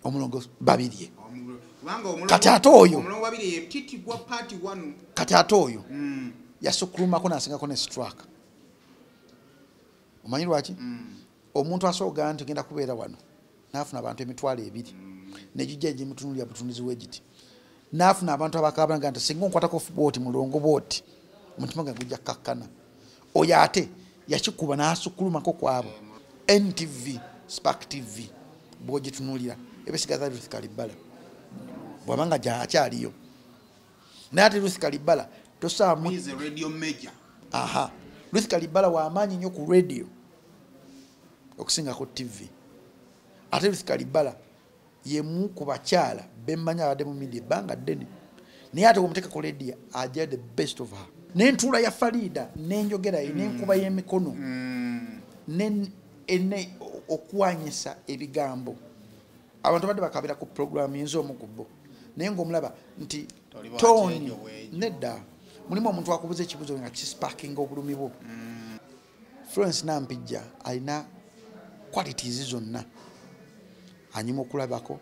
Omulongo Babirye. Kati ate oyo kati ate oyo yasukulumako n'asingako ne straka. Omanyi lwaki? Omuntu asooga nti genda kubeera wano n'afuna abantu 20,000 negijja egimutunulira butunuzi wegiti, n'afuna abantu abakaabanga nti singa onkwatako bwoti mulongo bwoti omutima gwange gujja kkakkana. Oyo ate yakikuba n'asukulumako kwabo. NTV, Spark TV bw'ogitunulira ebisigaza Ruth Kalibbala bw'abanga akyaliyo. Naye ate Ruth Kalibbala tosaamu. Aha, Ruth Kalibbala w'amaanyi nnyo ku radio okusinga ku TV. Ate Ruth Kalibbala yemu ku bakyala bemmanyi abadde mu media ebbanga ddene, naye ate bw'omuteeka ku radio ajja the best of her. N'entuula ya Farida n'enjogera ye n'enkuba y'emikono okuwanyisa ebigambo, abantu badde bakabira ku program yinza omu ku bo, naye ng'omulaba nti toni nedda mulimu omuntu akubuza ekibuzo nga kisparkinga obulumi bwo. Florence Nampijja alina qualities zonna, anyuma okulabako,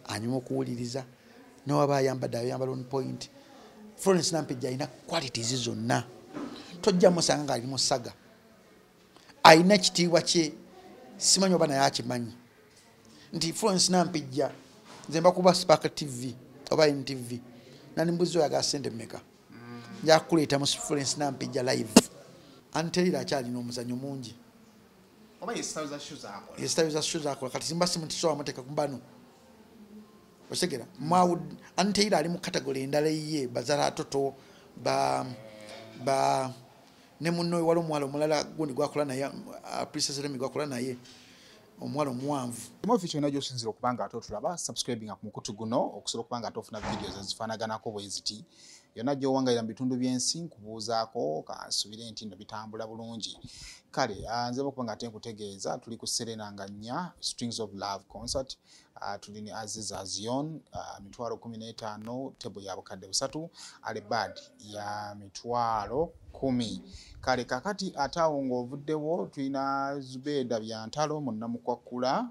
anyuma okuwuliriza, newaba ayambadde ayambala on point. Florence Nampijja alina qualities zonna, tojja musanga ng'ali mu saga, alina ekitiibwa kye, simanyi oba naye akimanyi nti Florence Nampijja nze mbakuba Spark TV oba NTV nani mbuzi oyaga sente mmeka, nja kukuleeta mu Florence Nampijja live. Anterera akyalina omuzannyo mungi oba yesitayo za show zakola, yesitayo za show zakola. Kati simba simu tisobola muteeka ku mbano otegera Anteira ali mu category endala eyiye bazala atoto ba ba ne munno. Wali omuwala omulala gundi gwakola naye, Princess Remy gwakola naye, omuwala omuwanvu. Ofiisi yonna gy'osinzira okuba nga ate otulaba, subscribinga ku mukutu guno okusobola okuba nga ate ofuna videos ezifaanaganako bwe ziti. Yonna gy'owangalira mu bitundu by'ensi, nkubuuzaako, kansubire nti nno bitambula bulungi. Kale nze okuba nga ate nkutegeeza tuli ku Serena nga 4, Strings of Love concert. Tuli ne Aziz Azion, 15,000, table ya 3,000, alebad ya 10,000. Kale kakati ate awo ng'ovuddewo tulina Zubeda Byantalo Munnamukwakkula,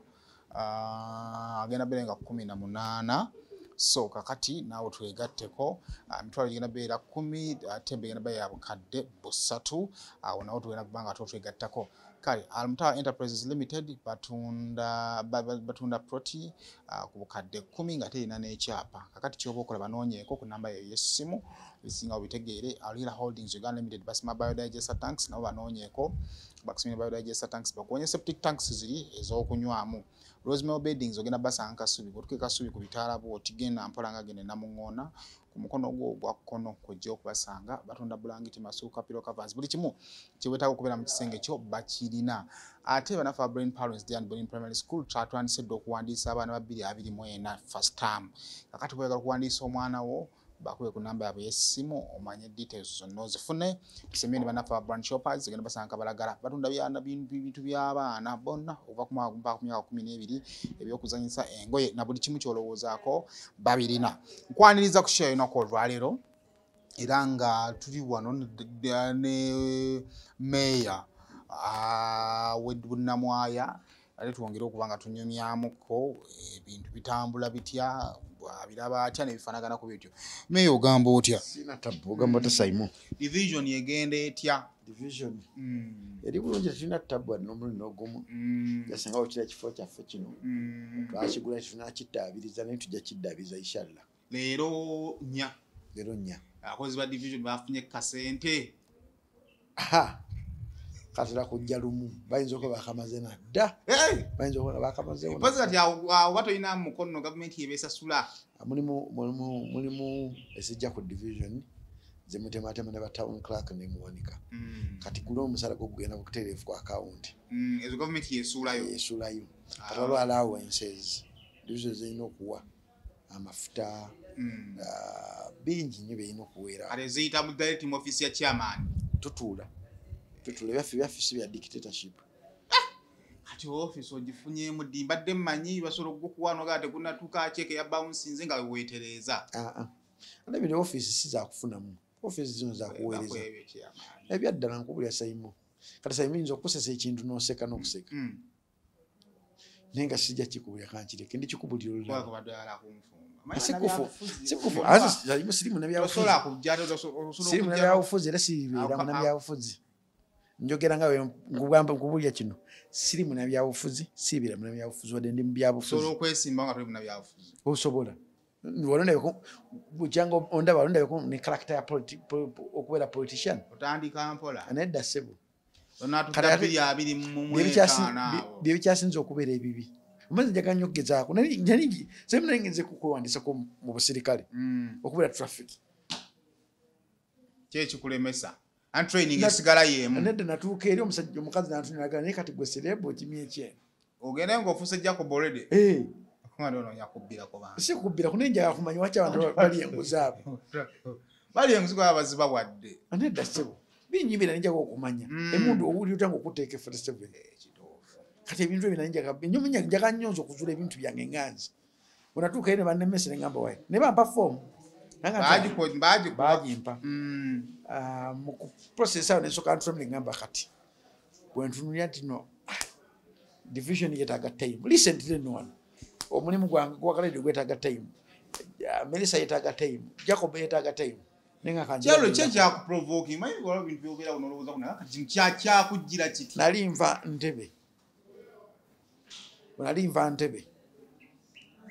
agenda beera nga 18. So kakati naawe twegatteko, 10,000 gigenda beera, table egenda beera ya 3,000. Awo nawo tugenda kuba nga twegattako. Kale Almutawa Enterprises Limited batunda batunda plot ku 10,000 nga terina n'ekyapa. Kakati kyoba okola, banoonyeeko ku namba eyo y'essimu, ebisinga obitegeere. Alhila Holdings Uganda Limited basima biodigester tanks, nabo banoonyeeko, bakusimira biodigester tanks, bakuwonye septic tanks ziri ez'okunywamu. Rosemary Beddings ogenda basanga Kasubi, bw'otuuka e Kasubi ku bitaala bw'oti genda mpola nga genda Namuŋŋoona, ku mukono gwo ogwa kkono kw'ojja okubasanga. Batunda bulangiti, masuuka, pillow covers, buli kimu kye weetaaga okubeera mu kisenge kyo bakirina. Ate bannaffe aba Brain Parents Day and Brain Primary School kyatwandise dda okuwandiisa abaana ba 2024 first term. Kakati bw'oyagala okuwandiisa omwana wo, bakube ku namba yaabwe y'essimu omanye details zonna ozifune. Tusemye ne bannaffe aba Brand Shoppers, genda basanga Kabalagala, batunda bintu by'abaana bonna okuva ku mwaka mpaka ku myaka 12, ebyokuzanyisa, engoye na buli kimu ky'olowoozaako babirina. Nkwaniriza ku show y'olunaku olwaleero, era nga tuli wano ne meeya w'e Bunnamwaya, ate twongere okuba nga tunyumyamuko ebintu bitambula bitya, abiraba atya n'ebifaanagana ku bityo. Meeya, ogamba otya? Sina tabu, ogamba otya, Saimu? Division egenda etya? Division eri bulungi, tetulina tabu wadde n'omulundi n'ogumu. Jasinga okira ekifo kyaffe kino twakigula, tetunakidaabiriza, naye tujja kiddaabiriza inshallah. Leero 4. Leero 4. Abakozi ba division bafunye kasente? Aha, katera kujja lumu, bayinza okuba bakamaze nadda. Hey! Bayinza okuba nga bakamazewo. Mpozi kati awo oba tolina mu mukono, gavumenti yebeesasula? Mulimu ezijja ku division zemutematema ne ba town clerk nemuwanika. Kati gula omusala gwo gugenda butereevu ku akawunti. Ezo gavumenti yesuulayo? Yesuulayo. Kati waliwo allowances division zirina okuwa, amafuta, bingi nnyo byerina okuweera. Kati eziyita mu direct mu office ya chairman? Tutuula ebyaffe si bya dictatorship. Kati office ogifunyeemu ddi? Mbadde mmanyi basobola okugukuwa nogaa tegunatuuka, cheque ya bounce nze nga weweetereeza. Ah, ah. Ate bino ofiisi si zakufunamu, ofiisi zino zakuweereza. Ebyo, chairman. Ebyaddala nkubulya, Saimu. Kati Saimu, yinza okusesa ekintu n'oseka n'okuseka. Naye nga sijja kikubulira, kankireke ndikikubulira olulala. Kubadde oyagala kunfumba. Sikufu, sikufu, siri munnabyabufuzi. Tosobola kujja, tosobola Siri munnabyabufuzi era siribeera munnabyabufuzi. Njogera nga nkugamba, nkubulira kino, siri munnabyabufuzi, siribeera munnabyabufuzi wadde ndi mu byabufuzi. Osobola okwesimba nga toli munnabyabufuzi? Osobola. Walondabeko bukyanga ondaba, walondabeko ne character ya okubeera politician. Otandika mpola. Nedda ssebo. Onaatuuka Kale ate 2025 awo. Bye bikyasinze okubeera ebibi. Omanyi njagala nnyo okugezaako. Nali nali ngenze kukwewandiisako mu busirikale. Okubeera traffic. Ki ekikulemesa? Anti training esigala y'emu. Nedda, natuuka eri omusajja omukazi n'antunula, naye kati gwe celeb okimye ki eno? Ogende ng'ofuuse Jacob already. Eh. Omwana onoonya kubbirako bantu. Si kubbirako, naye njagala kumanya lwaki abantu bali enguzi abo. Bali enguzi kuba baziba wadde. Nedda ssebo. Binyumira njagala okumanya. Emundu owulira otya ng'okuteeka 47? Kituufu. Kati ebintu ebyo njagala nnyo, njagala nnyo nze okuzuula ebintu byange nga nze. Bwe natuuka eri ne bannemesa ne ŋŋamba wayi. Ne bampa foomu. Baagikuwa. Baagimpa. Mu ku process awo ne nsooka ntulamu ne ŋŋamba kati. Bwe ntunuulira nti no, division yeetaaga time. Recently nno wano, omulimu gwange gwa radio gwetaaga time. Melissa yeetaaga time. Jacob yeetaaga time. Naye nga kanjira Kyalo ngenda. ki ekyakuprovoking? Manyi waliwo ebintu by'obeera n'olowooza ku naye kati kyakujjira kiti? Nali nva Ntebe. Bwe nali nva Ntebe,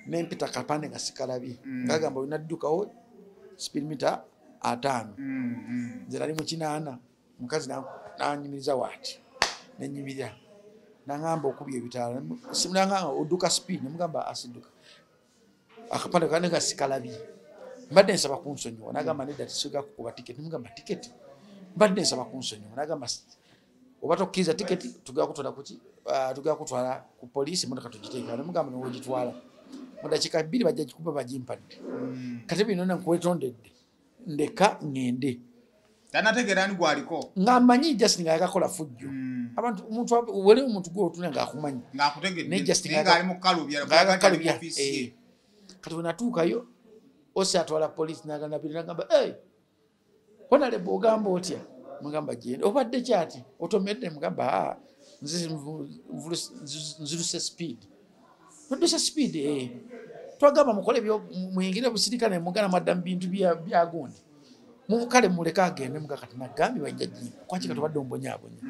ne mpita kapande nga sikalabye. Ngagamba olina ddukawo speed meter 5. Nze nali mu 8, omukazi n'anyumiriza waati. Ne nnyimirira. N'aŋŋamba okubya ebitaala. N'aŋŋamba odduka speed, ne mugamba asidduka. Akapande kange nga sikalabye. Mbadde nsaba kunsonyiwa. N'agamba nedda tisiga kukuba tiketi. Ne mugamba tiketi. Mbadde nsaba kunsonyiwa. N'agamba oba tokkiriza tiketi, tugenda kutwala ku ki? Tugenda kutwala ku poliisi, emmotoka tugiteeka. Ne mugamba n'ogitwala. Mu ddakiika 2 bajja gikuba bagimpadde. Kati bino nna nkwetondedde. Ndeka ŋŋende. Tannategeera ani gw'aliko? Nga mmanyi Justin nga yakakola fujjo. Abantu, omuntu waliwo omuntu gw'otunula ng'akumanyi. Ng'akutegedde. Naye Justin Naye ng'ali mu kukalubya, nga ng'ali mu yakalubya. ofiisi ye. Kati bwe natuukayo, Osi atwala poliisi n'agamba biri, n'agamba, Hey, Honorable ogamba otya? Mugamba gye, obadde ki ati? Otomedde? Mugamba, nziruse speed. Nziruse speed, eh. Twagamba mukole byo, muyingire busirikale, mugana mwadda mu bintu bya gundi. Mukale muleke agende, muga kati nagambye bajja gimpa. Kwaki kati obadde ombonyaabonya?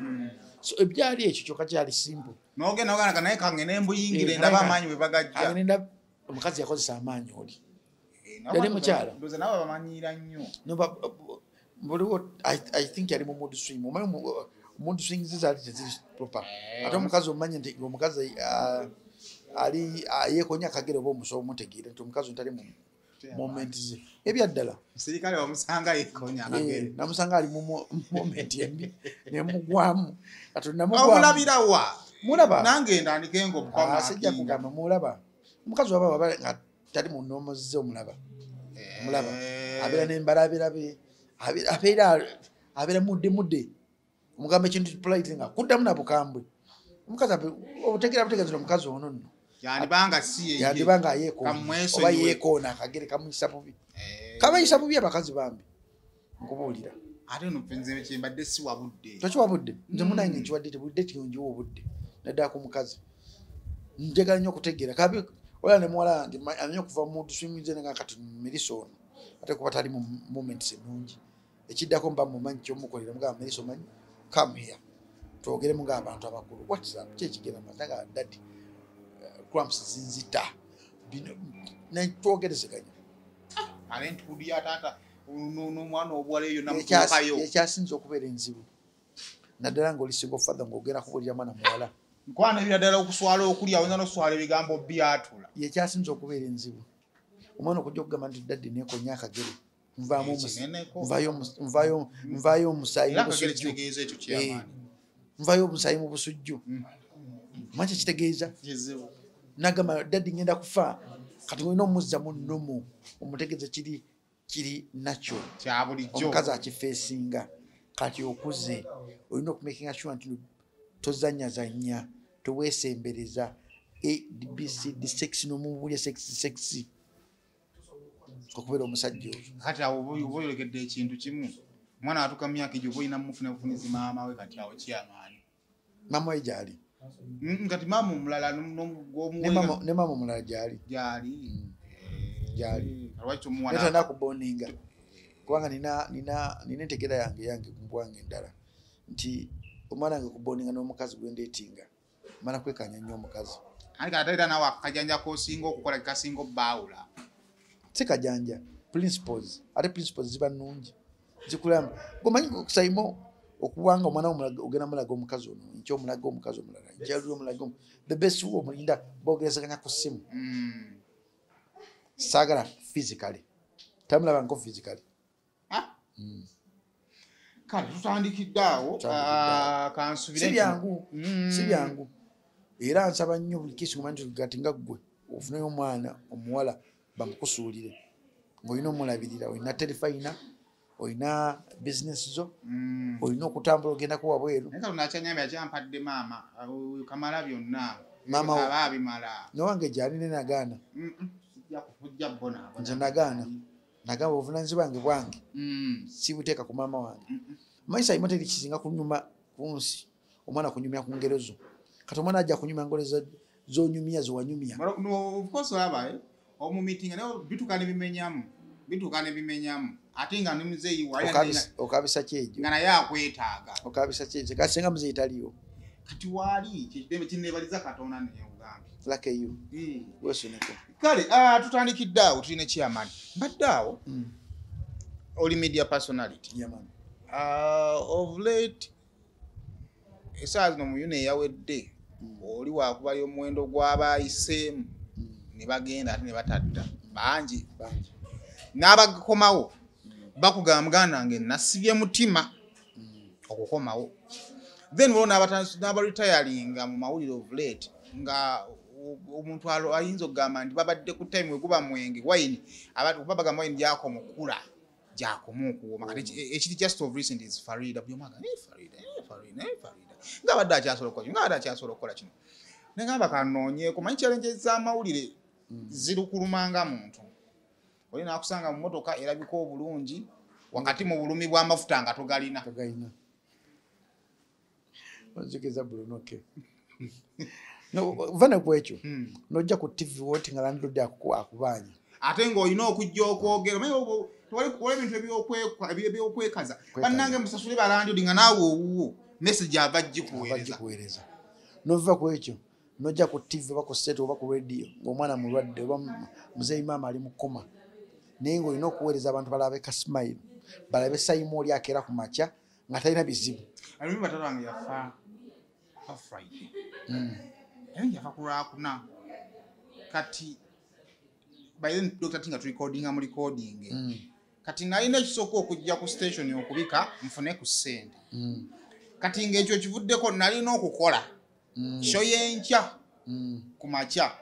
So ebyali ekyo kyokka kyali simple. N'ogenda ogamba naye kange mbuyingire, ndaba amaanyi bwe bagajja. Kange ndaba, omukazi yakozesa amaanyi oli. Yali mukyala. Ndowooza nabo bamanyiira nnyo. No, buliwo, I think yali mu mood swing. Omanyi mood swing ze zaali teziri proper. Ate omukazi omanyi nti omukazi, ali, yeekonya akagere oba omusobo omutegeere nti omukazi tali mu moment ze. Ebya ddala. Omusirikale wamusanga yeekonya akagere. Namusanga ali mu moment embi, ne mugwamu. Kati namugwamu. Omulabira wa? Mulaba. Nange ndandike ng'obukwama Sijja akinga. kugamba, mulaba. Omukazi waba waba nga tali mu nnomo ze omulaba. Mulaba. Abeera n'embalabirabe. Abeera mudde mudde. Omugamba ekintu polite nga kuddamu na bukambwe. Omukazi obutegeera butegeeza omukazi ono nno. Yandibanga si ye. Yandibanga yeekoona. Kamwesonyiwe. Oba yeekoona akagere kamuyisa bubi. Kabayisa bubi abakazi bambi. Nkubuulira. Ate nno nze kye mbadde siwa budde. Tokiwa budde? Nze munnange nkiwadde budde tiyonjiwa obudde. Naddala ku mukazi. Njagala nnyo okutegeera. Kabi ola ne muwala wange, amanyi okuva mu mood swing nze nga kati Melissa ono. Ate kuba tali mu moments ennungi. Ekiddako mba mumanyi ky'omukolera, mugamba Melissa omanyi, come here. Twogeremu ng'abantu abakulu. What's up? Ki ekigenda mu maaso? Nga daddy, cramps zinzita. Bino, ne twogerezeganya. Parenthood ya taata, n'omwana obuwala eyo namutuukayo. Ekyasinze okubeera enzibu. Naddala ng'oli single father ng'ogenda kubuulira mwana muwala. Nkwano ebira ddala okuswala okulya, oyinza n'okuswala ebigambo byatula. Ye kyasinze okubeera enzibu. Omwana okujja okugamba nti daddy neekonya akagere. Ekineneko. Nvaayo omusaayi Era mu akagere busujju. kitegeeza ekyo kyamaanyi. Nvaayo omusaayi mu busujju. Omanyi kye kitegeeza? Kizibu. N'agamba daddy ngenda kufa. Kati olina omuzza mu nnomo, omutegeeze kiri nakyo. Kya bulijjo. Omukazi akifeesinga. Kati okuze, olina okumakinga sure nti tozannyazannya, toweesembereza. A, B, C, D, sex n'omubuulya sex, sex. Okubeera omusajja oyo. Kati awo oba oyolekedde ekintu kimu. Omwana atuuka mu myaka egyo oba olina mufuna bufunizi maama we kati awo kyamaanyi. Maama we gy'ali. Kati maama omulala ne maama omulala gyali gyali gyali kuboninga kubanga nina entegera yange kubwange endala nti omwana wange kuboninga n'omukazi gwe ndeetinga mala kwekanya nnyo omukazi. Ani ate era nawe akajanja k'osinga okukola kasinga obbaawula. Si kajanja, principles, ate principles ziba nnungi zikulamba. Gomanyi Saimo okubanga omwana ogenda mulaga omukazi ono nkya omulaga omukazi omulala nkya luli omulaga the best wo omulinda bogerezeganya ku ssimu. Saagala physically, tamulaba nko physically. Kale tutandikidde awo kansubire si byangu, si byangu. Era nsaba nnyo buli kisi ng'omanyi nti kati nga ggwe ofuneyo omwana omuwala bamukusuulire ng'olina omulabirira, olina terefayina, olina bizinesi zo, olina okutambula ogendako wabweru. Naye Katonda akyanyambye akyampadde maama kamala byonna Maama wo. aba abimala. Nowange gyali ne nagaana. Sijja kujja bonaabona. Nze nagaana. Nagamba obuvunaanyizibwa bwange bwange sibuteeka ku maama wange. Manyi Saimo teri kisinga kunyuma ku nsi omwana kunyumya ku ngero zo. Kati omwana ajja kunyumya ngero z'onyumya zewanyumya. Of course olaba omu meeting naye bituuka ne bimenyamu, bituuka ne bimenyamu ate nga ne muzeeyi wali Okabisa kyejo nga naye akwetaaga. Okabisa kyejo kati singa muzeeyi taliiwo. Kati waali kinneebaliza Katonda neyogambye. Lucky you. Weesoneko. Kale tutandikidde awo tulina chairman. Mbadde awo oli media personality. Yeah, man. Of late essaawa zino mu UNAA eyawedde oli waakubala omuwendo gw'abayiseemu ne bagenda ate ne batadda bangi. Bangi. N'abakomawo bakugamba muganda wange nasibye mutima okukomawo. Then waliwo n'abaretiringa mu mawulire of late nga omuntu ayinza okugamba nti babadde ku time weguba mwenge wine, abantu kuba bagamba wine gyakoma okukula gyakoma okuwooma. Kati ekiri just of recent is Farida. Buli omu agamba, Farida, Farida, Farida ng'abadde akyasobola okukola kino, ng'abadde akyasobola okukola kino. Negamba kanoonyeeko, manyi challenges z'amawulire zirukuluma nga muntu oli n'akusanga mu mmotoka erabika obulungi wakati mu bulumi bw'amafuta nga togalina. Togalina. Onzigeza Bruno K. No, va ne ku ekyo n'ojja ku TV woti nga landlord akubanja. Ate ng'olina okujja okwogera omanyi tewali ebintu ebyokwekaza. Bannange musasule ba landlord nga naawe owuwo message ava gikuweereza. Gikuweereza. N'ova ku ekyo n'ojja ku TV oba ku set oba ku radio ng'omwana mulwadde oba muzeeyi maama ali mu koma naye ng'olina okuweereza abantu balabe ka smile, balabe Saimo oli akeera ku makya nga talina bizibu. I remember taata wange yafa pa Friday. Naye yafa ku Lwakuna. Kati by then Dr. Tinga turecordinga mu recording. Kati nalina ekisooka okujja ku station okubika nfune ku ssente. Kati ng'ekyo kivuddeko nalina okukola show y'enkya ku makya.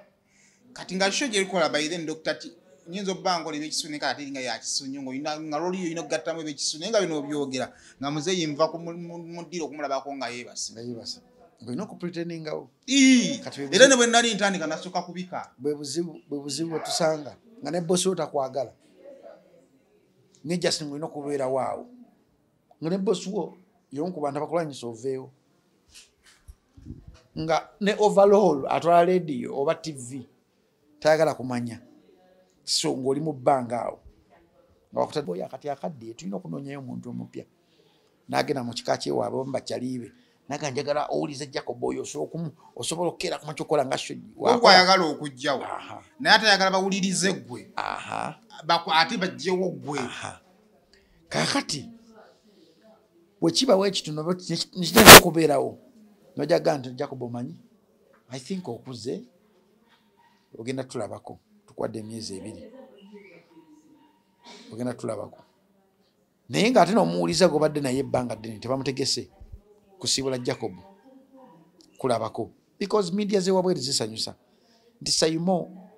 Kati nga show gyerikola by then Dr. T nyinza obba nkola ebyekisu naye kati ate nga yakisu nnyo nga loli olina okugattamu ebyekisu naye nga bino obyogera nga muzeeyi nva mu ddiiro okumulabako nga yeebase. Nga yeebase. Ng'olina okupretendingawo. Kati Era ne bwe nali ntandika nasooka kubika. Bwe buzibu bwe tusanga nga ne bosi wo takwagala. Ne just ng'olina okubeerawo awo. Nga ne bosi wo y'omu ku bantu abakulwanyisa oveewo. Nga ne overall atwala radio oba TV tayagala kumanya. So ng'oli mu bbanga awo. Nga bakutadde oyo akati akadde tulina okunoonyayo omuntu omupya. N'agenda mu kika kyewaabwe oba mu bakyalibe. Naga njagala owulize Jacob oyo osobola okukeera ku makya okukola nga show Gwe ayagala okuggyawo. Naye ate ayagala bawulirize ggwe. Ate baggyewo ggwe. Kaakati bwe kibawo ekitono nekitandika okubeerawo n'ojja nti Jacob omanyi I think okuze ogenda tulabako tukwadde emyezi 2 ogenda tulabako naye ng'ate n'omuwuliza gw'obadde naye ebbanga ddene tebamutegese kusiibula Jacob kulabako because media z'ewabweru zisanyusa nti Saimo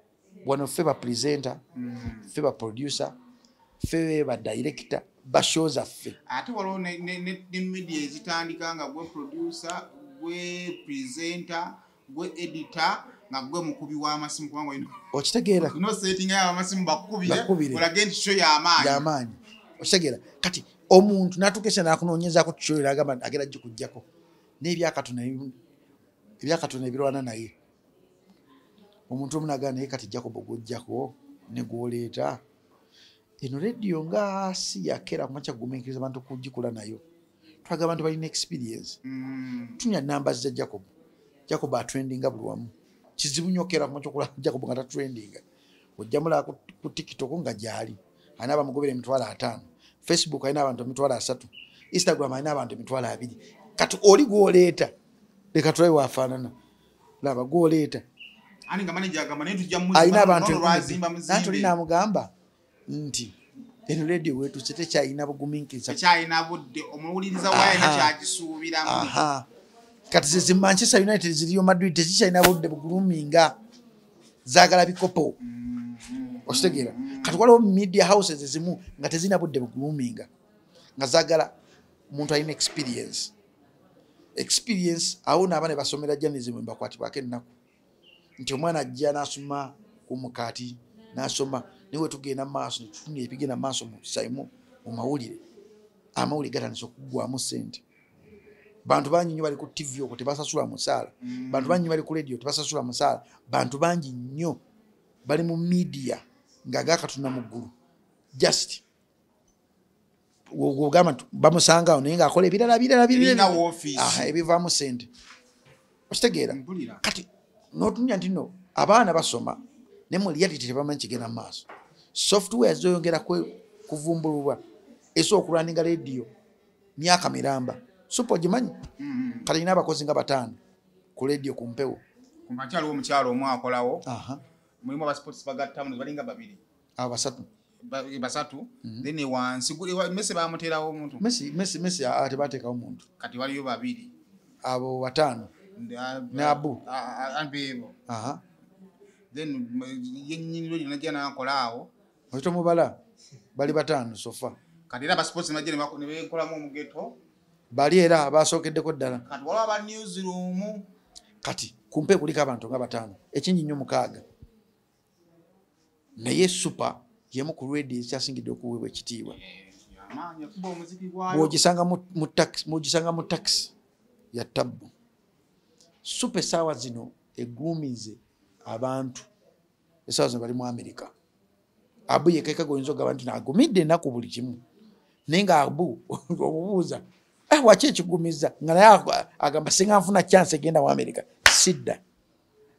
wano ffe ba presenter, ffe ba producer, ffe ba director ba show zaffe. Ate waliwo ne media ezitandika nga gwe producer, gwe presenter, gwe editor nga gwe mukubi w'amasimu kubanga olina Okitegeera? olina setting y'amasimu bakukubire, Bakukubire. olage nti show y'amaanyi. Y'amaanyi. Okitegeera? Kati omuntu n'atuuka n'akunoonyezaako show n'agamba agenda gikuggyako n'ebyakatono Ebyakatonda ebirwana naye. Omuntu omu n'agamba naye kati Jacob gw'ojjako ne gw'oleeta. Eno rediyo nga si yakera kumakya kugumiikiriza abantu kugikola nayo. Twagala abantu balina experience. Tunya namba za Jacob. Jacob atrendinga buli wamu. Kizibu nnyo okera kumakya okulaba Jacob nga tatrendinga. Ojja mulaba ku TikTok nga gy'ali. Alina abamugobera 50,000. Facebook alina abantu 30,000. Instagram alina abantu 20,000. Kati oli gw'oleeta. Leka tulabe waafaanana. Laba gw'oleeta. Ani nga manager agamba naye tujja Alina abantu lwazimba Nanti muzimbe. oli n'amugamba nti eno rediyo weetuuse tekyalina bugumiikiriza. Tekyalina budde, omuwuliriza waayo Aha. takyagisuubiramu. Aha. Kati ze zi Manchester United ziriyo Madrid tezikyalina budde buguluminga. Zaagala bikopo. Okitegeera? Kati waliwo media houses ezimu nga tezirina budde buguluminga. Nga zaagala omuntu alina experience. Experience awo n'abaana basomera journalism mbakwatibwako ennaku. Nti omwana ajja n'asoma ku mukaati, n'asoma, naye we tugenda mu maaso ne tufuna ebigenda mu maaso mu saimu mu mawulire. Amawulire gatandise okuggwamu ssente. Bantu bangi nnyo bali ku TV okwo tebasasula musaala. Bantu bangi nnyo bali ku radio tebasasula musaala. Bantu bangi nnyo bali mu media nga gaakatunda mu ggulu. Just w'ogamba nti bamusanga awo naye ng'akola ebirala birala birala. Ebirina woofiisi. Aha, ebivaamu ssente. Okitegeera? Mpulira. Kati n'otunuulira nti nno abaana basoma ne mu reality tebamanyi kigenda mu maaso. Software zoyongera kuvumbululwa esobola okulwaninga radio myaka miramba. Super ogimanyi? Kati erina abakozi nga 5 ku radio ku mpewo. Ku makya waliwo omukyala omu akolawo. Aha. Mulimu aba sports bagattamu balinga 2. Abo 3. 3. Then wansi Messi bamuteerawo omuntu. Messi, tebateekawo muntu. Kati waliyo 2. Abo 5. Ne Abu. Abeebo. Aha. Then yennyini lwe najja n'akola awo. Oyo tomubala bali 5 so far. Kati era aba sports najja ne beekolamu omugeto. Bali era basookeddeko ddala. Kati waliwo aba newsroom. Kati kumpe kuliko abantu nga 5, ekingi nnyo 6. Naye Super y'emu ku radio ekyasingidde okuweebwa ekitiibwa. Amaanyi okuba omuziki gwayo. Bw'ogisanga mu taxi ya tabbu. Super essaawa zino eggumize abantu. Essaawa zino bali mu America. Abu yekeka gw'oyinza okugamba nti agumidde ennaku buli kimu. Naye nga Abu omubuuza, waki ekigumiza? Nga naye agamba singa nfuna chance egenda mu America, sidda.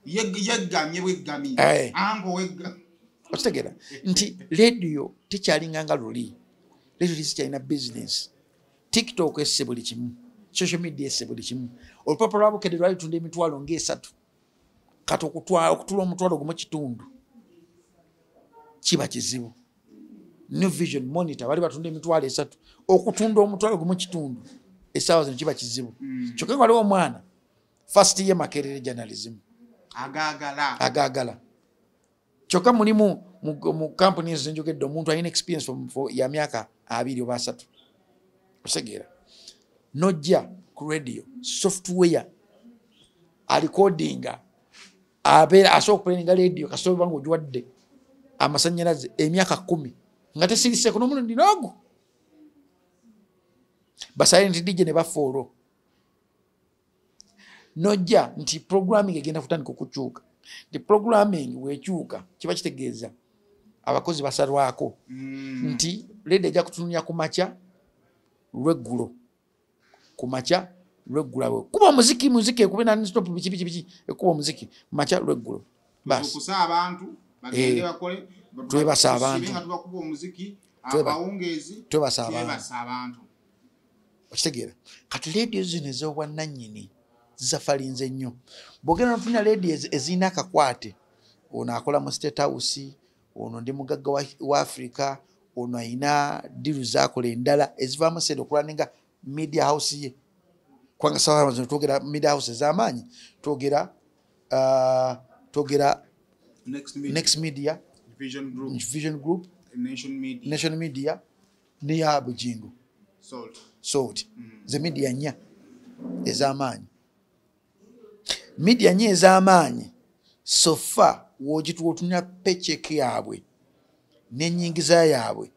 Yeggamye bweggamye. Ango wegga. Okitegeera nti radio tekyalinga nga luli. Radio tekikyalina business. TikTok esse buli kimu. Social media esse buli kimu. Olupapula lwa Bukedde lwali lutunda 3,000. Kati okutula 1,500 kiba kizibu. New Vision Monitor bali batunda 3,000. Okutunda 1,500 essaawa zino kiba kizibu. Kyokka waliwo omwana first year Makerere journalism. Agaagala. Agaagala. Kyokka mulimu mu companies zenjogedde omuntu alina experience ya myaka 2 oba 3. Osegeera. Nojja ku radio software alikodinga abeera asobola okupulayinga radio kasita oba ng'ogiwadde amasannyalaze emyaka 10 nga tesiriseeko n'omulundi n'ogwo. Ba silent DJ ne bafa olwo. Nojja nti programming egenda kutandika okukyuka. The programming wekyuka kiba kitegeeza abakozi basalwako. Nti radio ejja kutunuulira ku makya lweggulo. Ku makya lweggulo awo. Kuba omuziki, muziki ekube na stop biki biki biki, ekuba omuziki makya lweggulo. Basi. Tukusa abantu bagende bakole, Twebasa abantu. Tusibe nga tubakuba omuziki, akawungeezi, Twebasa abantu. Twebasa abantu. Okitegeera? Kati radio zino ez'obwannannyini zisafalinze nnyo. Bw'ogenda n'ofuna radio ezirina akakwate, ono akola mu State House, ono ndi mugagga wa Africa, ono alina deal z'akola endala ezivaamu ssente okulwaninga media house ye. Kubanga ssaawa zino twogera media house ez'amaanyi, twogera Next Media. Next Media, Vision Group. Vision Group, Nation Media. Nation Media, ne ya Bujingo. Salt. Salt. Ze media nnya ez'amaanyi. Media nnya ez'amaanyi so far w'ogituwa otunula paycheck yaabwe n'ennyingiza yaabwe,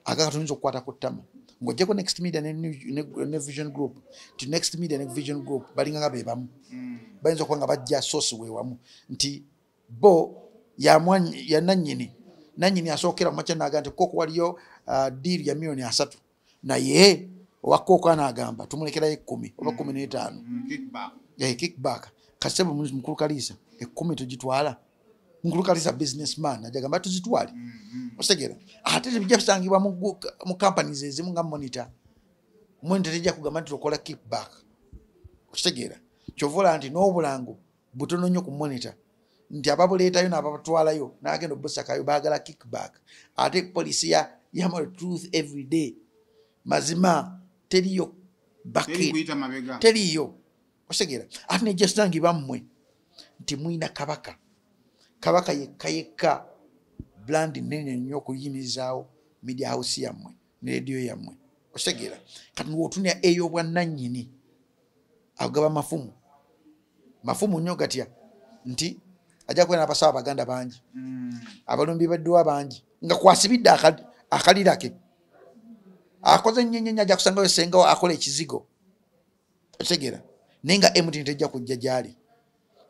agaka tuyinza okukwata ku ttama. Ng'oggyeko Next Media ne Vision Group, nti Next Media ne Vision Group balinga nga be bamu, bayinza okuba nga bajja source weewamu, nti bo ya nannyini nannyini asookera mu makya n'agamba nti kooko waliyo deal ya miliyoni 30, naye owa kooko anaagamba tumulekerayo 10 oba 15. Kickback. Kickback. Kasebo mukulu Kaliisa, 10 tugitwala. Mukulu Kaliisa businessman ajagamba tuzitwale. Otegeera? Ate tebijja bisangibwa mu companies ezimu nga Monitor. Monitor tejja kugamba nti okola kickback. Okitegeera? Kyova olaba nti n'obulango butono nnyo ku Monitor, nti ababuleetayo n'ababatwalayo n'agenda obusakayo baagala kickback. Ate policy ya truth every day, mazima, teriyo Teri bucket. Kuyita mabega. Teriyo. Otegeera? Ate nejjasangi bammwe nti mwina Kabaka. Kabaka yekka yekka brand nene nnyo okuyimirizaawo media house yammwe ne rediyo yammwe. Otegeera? Kati wotunira ey'obwannannyini, agaba mafumu mafumu nnyo gatya nti ajja kubeera n'abasawo abaganda bangi, abalumbi baddwa bangi, nga kwasibidde akalira ke akoze nnyo nnyo nnyo, ajja kusangayo sengawo akola ekizigo. Otegeera? Naye nga MTN tejja kujja gyali,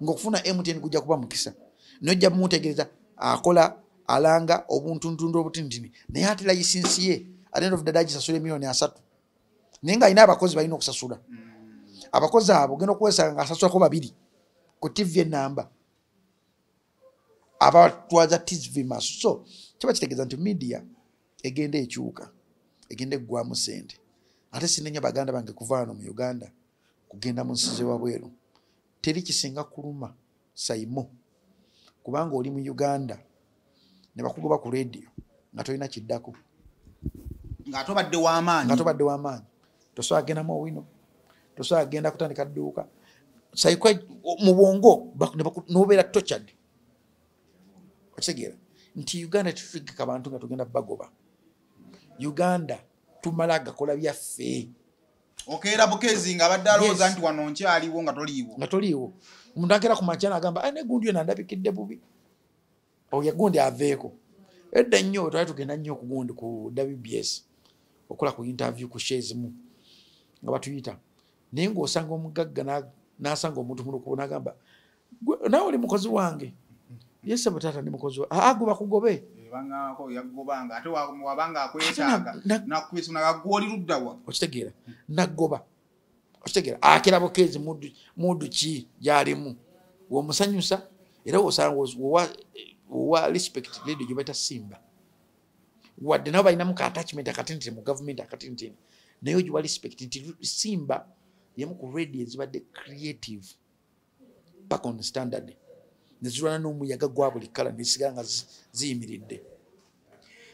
ng'okufuna MTN gujja kuba mukisa, nojja mumutegereza akola alanga obuntuntundu obutinitini, naye ate license ye at the end of the day agisasula emiliyoni 30, naye ng'alina abakozi balina okusasula. Abakozi abo ogenda okwesanga ng'asasulako babiri ku TV enamba abatwaza TV maaso. So kiba kitegeeza nti media egenda ekyuka, egenda eggwamu sente. Ate sinenya baganda bange kuva wano mu Uganda kugenda mu nsi zewabweru. Teri kisinga kuluma saimo kubanga oli mu Uganda ne bakugoba ku radio nga tolina kiddako. Ng'ate obadde w'amaanyi. Nga tobadde w'amaanyi, tosobola kugendamu owino, tosobola kugenda kutandika dduuka saikwa mu bwongo n'obeera tortured. Okitegeera nti Uganda tetutegeka bantu nga tugenda bagoba. Uganda tumala gakola byaffe. Okeera bukezi nga abadde alowooza Yes. nti wano nkyaliwo, nga toliiwo. Nga toliiwo. Omuntu akeera ku makya n'agamba, "Ah, ne gundi yona ndabikidde bubi, oyo gundi aveeko." Edda nnyo twali tugenda nnyo ku gundi ku WBS okola ku interview ku show ezimu nga batuyita, naye ng'osanga omugagga n'asanga omuntu mu lukubo n'agamba, "Gwe, naawe oli mukozi wange?" "Yes, ssebo taata, ndi mukozi wa." "Aa, gwe bakugobe." Bangako yagobanga ate wabanga akwetaaga Ate nakwesa nagagwa oli luddawa? Okitegeera? Naggoba. Okitegeera? Akira bukeezi mudu ki gyalimu womusanyusa, era wosanga wowa respect radio gye baita Simba, wadde nabo balinamu ka attachment akatinitini mu gavumenti akatinitini, naye ogiwa respect nti Simba yemu ku radio ezibadde creative back on standard, nezirwana n'omuyaga gwa buli kala nesigala nga ziyimiridde.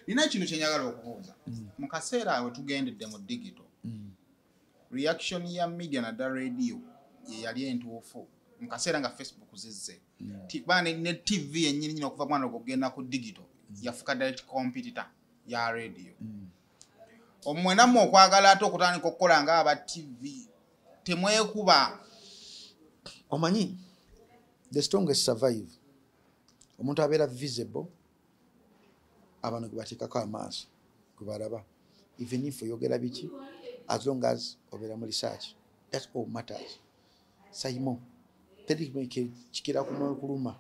Nina ekintu kyenjagala okubuuza. Mu kaseera we tugendedde mu digital, reaction ya media naddala radio ye yali entuufu mu kaseera nga Facebook zizze? Kuba ne TV yennyini nyini okuva mwana okugenda ku digital yafuuka direct competitor ya radio. Omwenamu okwagala ate okutandika okukola nga aba TV, temwekuba? Omanyi, the strongest survive. Omuntu abeera visible, abantu gwe bateekako amaaso, gwe balaba, even if oyogera biki, as long as obeera mu research, that all matters. Saimo, teri kikira kuluma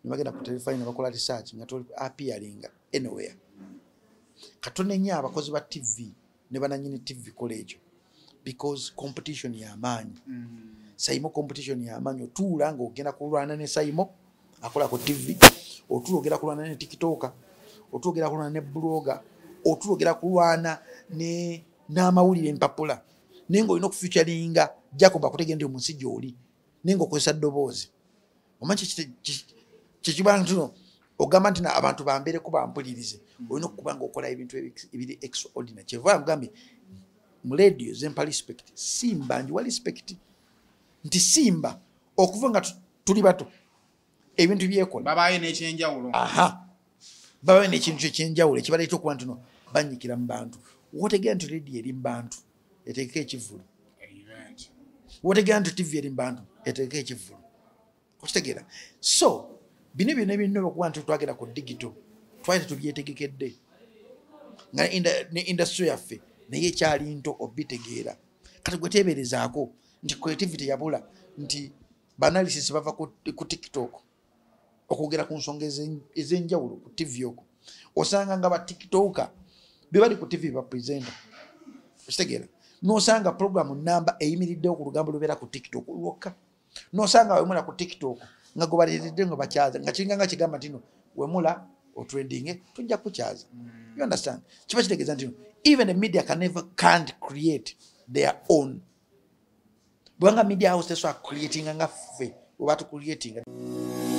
ne bagenda ku telefone ne bakola research nga toli appearing anywhere. Katono ennyo abakozi ba TV ne bananyini TV kola ekyo, because competition y'amaanyi. Saimo, competition y'amaanyi. Otuula ng'ogenda kulwana ne Saimo akola ku TV, otuula ogenda kulwana ne TikToker, otuula ogenda kulwana ne blogger, otuula ogenda kulwana ne n'amawulire empapula, naye ng'olina okufeaturinga Jacob akutegere nti omunsi gy'oli, naye ng'okozesa ddoboozi. Omanyi kyekiba nti no ogamba nti abantu bambeereko bampulirize, olina okuba nga okola ebintu ebiri extraordinary. Kyeva nkugambye mu radio zempa respect, Simba njiwa respect nti Simba okuva nga tuli bato ebintu byekola. Babaayo n'ekyenjawulo. Aha, babayo n'ekintu ekyenjawulo ekibaleeta okuba nti no banyikira mu bantu. Wotegeera nti radio eri mu bantu, eteekeko ekivvulu. Event. Wotegeera nti TV eri mu bantu, eteekeko ekivvulu. Okitegeera? So bino byonna ebirina okuba nti twagenda ku digital, twali tetubyetegekedde nga ne industry yaffe. naye ekyali nto obitegeera. Kati gwe teeberezaako nti creativity yabula, nti banalysis bava ku TikTok okwogera ku nsonga ez'enjawulo ku TV okwo. Osanga nga ba TikToker be bali ku TV ba presenter, okitegeera? Nosanga program namba eyimiriddewo ku lugambo lubeera ku TikTok lwokka. Nosanga wemula ku TikTok nga gwe baleetedde nga bakyaza, nga kiringa nga kigamba nti no wemula otrendinge tujja kukyaza. You understand? Kiba kitegeeza nti no even the media can never can't create their own, bwanga media house tesobola creatinga nga ffe oba tucreatinga.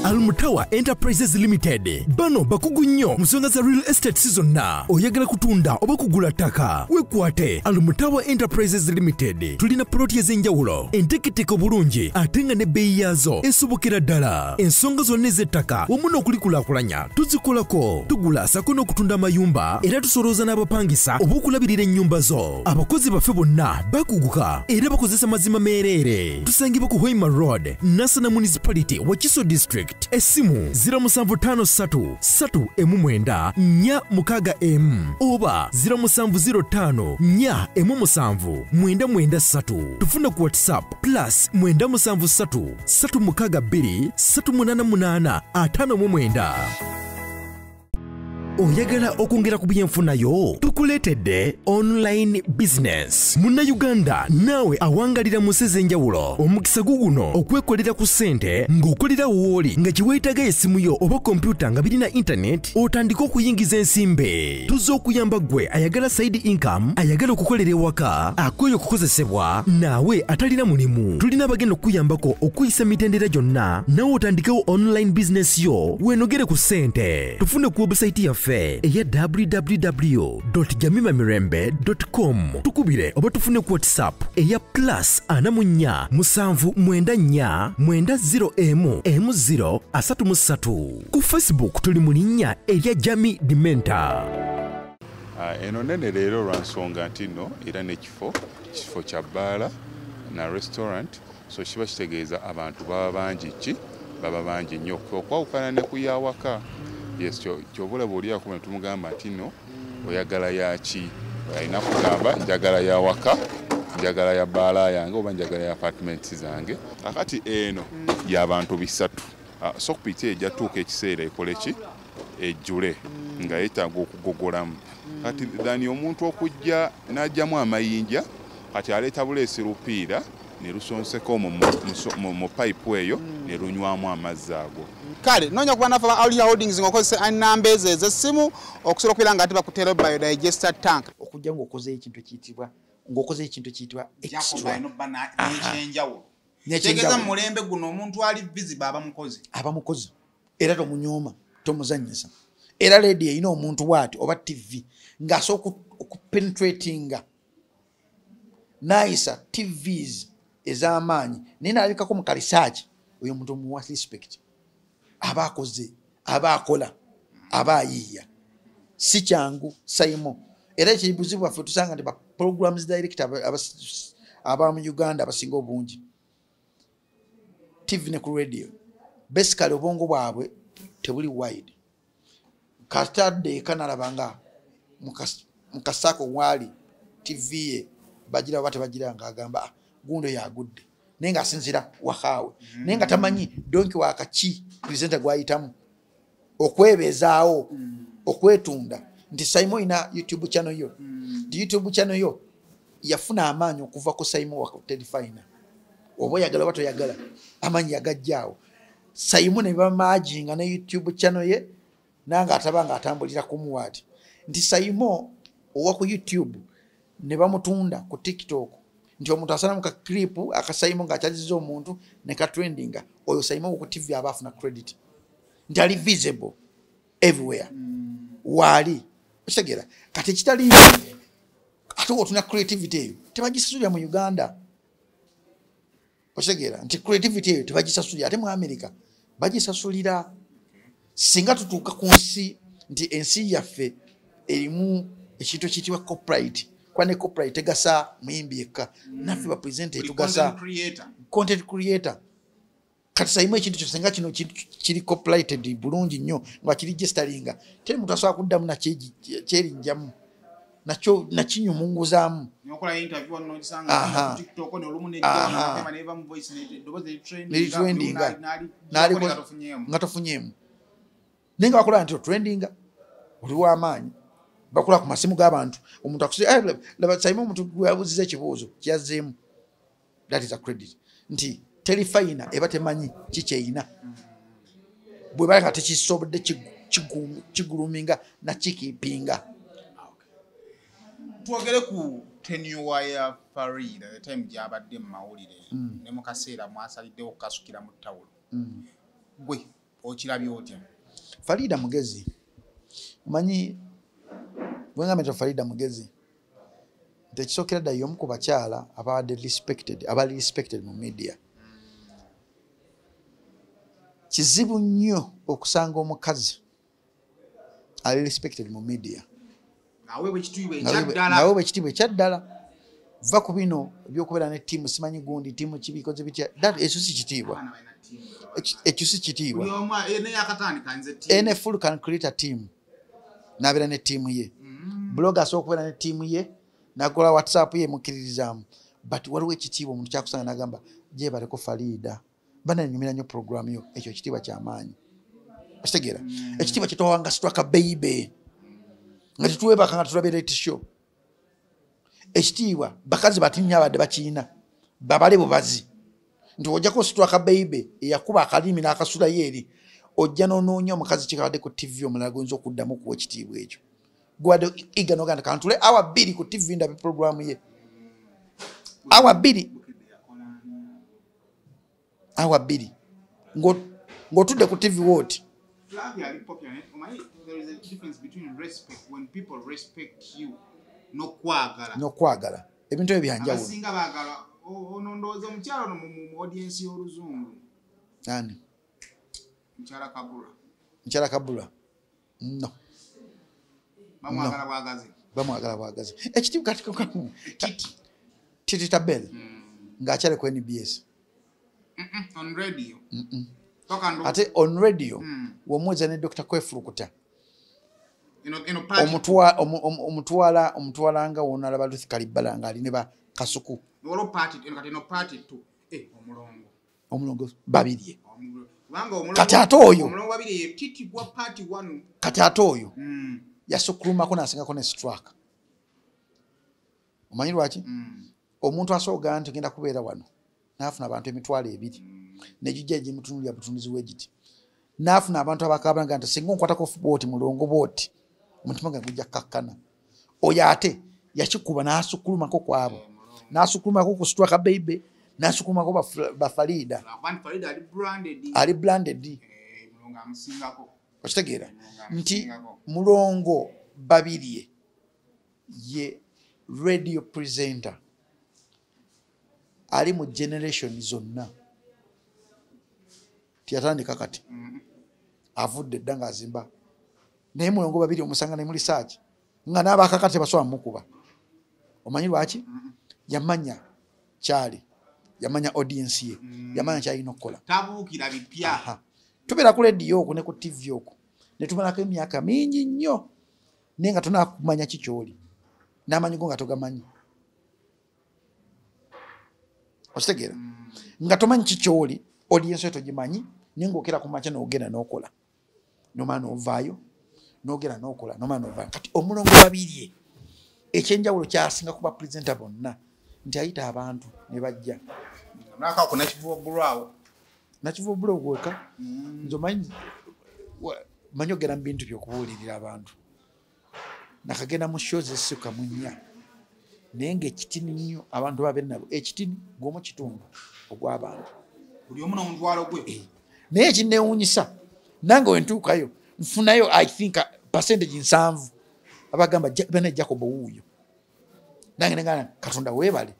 Almutawa Enterprises Limited bano bakugu nnyo mu nsonga za real estate zonna. Oyagala kutunda oba kugula ttaka, wekwate Almutawa Enterprises Limited. Tulina poloti ez'enjawulo enteeketeke obulungi ate nga n'ebbeeyi yaazo esobokera ddala. Ensonga zonna ez'ettaka wamu n'okulikulaakulanya tuzikolako. Tugula sako n'okutunda amayumba, era tusolooza n'abapangisa oba okulabirira ennyumba zo. Abakozi baffe bonna bakuguka era bakozesa mazima meereere. Tusangibwa ku Hoima Road, Nassana Municipality, Wakiso District. Essimu 0753 3 9 4 6 M oba 0705 4 7 9 3. Tufuna ku WhatsApp plus 973 362 388 59. Oyagala okwongera ku byenfunayo, tukuleetedde online business. Munnayuganda naawe awangalira mu nsi ez'enjawulo, omukisa guguno okwekolera ku ssente ng'okolera wooli nga kiweetaaga essimu yo oba kompyuta nga birina internet, otandike okuyingiza ensimbi. Tuzze okuyamba ggwe ayagala side income, ayagala okukolera ewaka, akooye okukozesebwa, naawe atalina mulimu. Tulina abagenda okukuyambako okuyisa emitendera gyonna, naawe otandikewo online business yo weenogere ku ssente. Tufune ku website yaffe eya www.jamimamirembe.com. Tukubire oba tufune ku WhatsApp eya plus 44 7 94 90 M M0 33. Ku Facebook tuli mu linnya erya Jami Dimenta. Eno nene leero lwa nsonga nti nno era n'ekifo kifo kya bbaala na restaurant, so kiba kitegeeza abantu baba bangi, ki baba bangi nnyo okwawukana ne ku yawaka. Yes, kyobulaba oli akuma tumugamba nti nno oyagala yaki, alina kugamba njagala yawaka, njagala ya bbaala yange oba njagala ya apartments zange. Akati eno y'abantu 3. Sockpit ejja tuuka ekiseera ekole ki ejjule nga yeetaaga okugogolamu. Kati dhani omuntu okujja n'ajjamu amayinja, kati aleeta buleesi lupiira ne lusonseka omwo mu pipe eyo ne lunywamu amazzi ago. Kale noonya kuba naffe aba Aulia Holdings ng'okozesa ennamba ezo ez'essimu okusobola okubeera nga ate bakuteerawo biodigester tank. Okujja ng'okoze ekintu ekiyitibwa ng'okoze ekintu ekiyitibwa extra n'ekyenjawulo. Kitegeeza mu mulembe guno omuntu ali visible aba mukozi. Aba mukozi era tomunyooma, tomuzannyisa. Era ledi erina omuntu bw'ati oba TV ng'asooka okupenetratinga n'ayisa TVs ez'amaanyi naye n'alabikako mu kalisaaki, oyo omuntu omuwa respect, aba akoze, aba akola, aba ayiiya. Si kyangu Saimo. Era ekibuzibu bwaffe tusanga nti ba programs director aba mu Uganda abasinga obungi TV ne ku radio basically obwongo bwabwe tebuli wide. Kasitadde eka nalaba nga mu kasaako waali TV ye bagira oba tebagira ng'agamba gundo yagudde, naye ng'asinziira wakaawe, naye nga tamanyi donki wakaki presenter gw'ayitamu okwebeezaawo, okwetunda nti Saimo ina YouTube channel yo, nti YouTube channel yo yafuna amaanyi okuva ku Saimo wa Terefayina, oba oyagala oba toyagala amaanyi yagajjaawo. Saimo ne bamajinga ne YouTube channel ye nange ataba nga atambulira ku muwaati nti Saimo owa ku YouTube ne bamutunda ku TikTok nti omuntu asalamu ka clip akasaimo ng'akyaziza omuntu ne ka trendinga, oyo Saimo ku TV aba afuna credit nti ali visible everywhere waali okitegeera. Kati ekitaliimu ate otuna creativity eyo tebagisasulira mu Uganda, okitegeera nti creativity eyo tebagisasulira, ate mu America bagisasulira. Singa tutuuka ku nsi nti ensi yaffe erimu ekintu ekiyitibwa copyright, kuba ne copyright tegasa muyimbi yekka, naffe ba presenter etugasa content creator. Kati Saimo ekintu kyo singa kino kiri copyrighted bulungi nnyo nga kiri registeringa, teri muntu asobola kuddamu nakyerinjamu. Nakyo nakinyumunguzaamu. Nokola interview wano n'ogisanga ku TikTok n'olumu n'ejja n'eva mu voice n'eddoboozi liritrendinga nga tofunyeemu. Naye nga bakola nti otrendinga oli w'amaanyi, bakola ku masimu g'abantu. Omuntu laba Saima, omuntu gwe yabuuziza ekibuuzo kyazzeemu, that is a credit. Nti terifayina eba temanyi kikyeyina, bwe bala nga tekisobodde kiguluminga nakikipinga. Twogere ku tenure ya Farida, the time gy'abadde mu mawulire ne mu kaseera mwasaliddewo okukasukira mu ttawulo. Gwe okirabye otya? Farida mugezi. Omanyi bwe ngamba nti Farida mugezi, nti ekisookera ddala y'omu ku bakyala ababadde respected, abali respected mu media. Kizibu nnyo okusanga omukazi ali respected mu media Ng'aweebwa ekitiibwa ekyaddala. Ng'aweebwa ekitiibwa ekyaddala. Va ku bino ebyokubeera ne ttiimu, simanyi gundi ttiimu kibikoze bitya, ekyo si kitiibwa. Abaana balina ttiimu. Ekyo si kitiibwa. Buli omu, naye akatandika nze ttiimu. Any fool can create a team. N'abeera ne ttiimu ye. Blogger asobola okubeera ne ttiimu ye, n'akola WhatsApp ye emukkiririzaamu. But waliwo ekitiibwa omuntu kyakusanga n'agamba gyebaleko Farida, bananyumira nnyo program yo, ekyo ekitiibwa ky'amaanyi. Okitegeera? Ekitiibwa kye twawanga Straka Baby, nga tetuweebaka nga tulabye late show. Ekitiibwa bakazi bati nnyo abadde bakiyina, babale bubazi nti ojjako Straka Baby eyakuba akalimi n'akasulayo eri, ojja n'onoonya omukazi kikabadde ku TV omulala gwoyinza okuddamu okuwa ekitiibwa ekyo. Gwadde iga n'ogamba nti kantule awa 2 ku TV ndabe programu ye. Awa 2. Awa 2. Ng'otudde ku TV wooti. Flavia ali popular, omanyi there is a difference between respect, when people respect you, n'okwagala. N'okwagala. Ebintu ebyo bya njawulo. Abasinga baagala, ono ndowooza omukyala ono mu audience y'oluzungu. Ani? Mukyala Kabula. Mukyala Kabula. No. Bamwagala bwagazi. Bamwagala bwagazi. Ekitiibwa kati Titi. Titi Tabel. Ng'akyali ku NBS. On radio. Paka ndo. Ate on radio, w'omuweza ne Dr. Kwefulukuta. Eno party. Omutwala nga w'onalaba Ruth Kalibbala ng'ali ne ba Kasuku. Olwo party, eno kati eno party 2. Omulongo. Omulongo Babirye. Kubanga omulongo Kati ate oyo. Omulongo Babirye ye Titi gwa party 1. Kati ate oyo. Yasukkulumako n'asingako ne Straka. Omanyi lwaki? Omuntu asobola nti ogenda kubeera wano n'afuna abantu 20,000 n'egijja egimutunuulira butunuzi bwe giti, n'afuna abantu abakaabanga nti singa onkwatako bw'oti mulongo bw'oti, omutima gwange gujja kukkakkana. Oyo ate yakikuba n'asukkulumako ku abo, n'asukkulumako ku Straka Baby, n'asukkulumako ba Farida. Lwakuba nti Farida ali branded. Ali branded. Mulongo amusingako. Okitegeera? Mulongo Nti amusingako. Mulongo Babirye ye radio presenter ali mu generation zonna. Tiyatandika kati. Avudde dda ng'azimba. Naye Mulongo Babirye omusanga ne mu research nga n'abakakati tebasobola mukuba. Omanyi lwaki? Yamanya kyali, yamanya audience ye, yamanya kyalina okukola. Tabuukira bipya. Tubeera ku radio okwo ne ku TV okwo ne tumalako emyaka mingi nnyo, naye nga tonakumanya ki ky'oli, n'amanyi go nga togamanyi. Okitegeera? Nga tomanyi ki ky'oli, audience yo togimanyi, naye ng'okera ku makya n'ogenda n'okola. N'omala n'ovaayo, n'ogenda n'okola, n'omala n'ovaayo. Kati Omulongo Babirye ekyenjawulo kyasinga kuba presenter bonna nti ayita abantu ne bajja. Nakaako ku Nakivubo Bulwawo. Nakivubo Bulwawo gweka? Nze omanyi, manyi ogenda mu bintu by'okubuulirira abantu. Nakagenda mu shows ezisukka mu 4. Naye ng'ekitini nnyo abantu babeera nabo. Ekitini gw'omu kitundu ogw'abantu. Buli omu n'omutwalo gwe. Naye ekinneewuunyisa, nange we ntuukayo, nfunayo I think percentage 70 abagamba bana Jacob wuuyo. Nange ne ngamba Katonda weebale.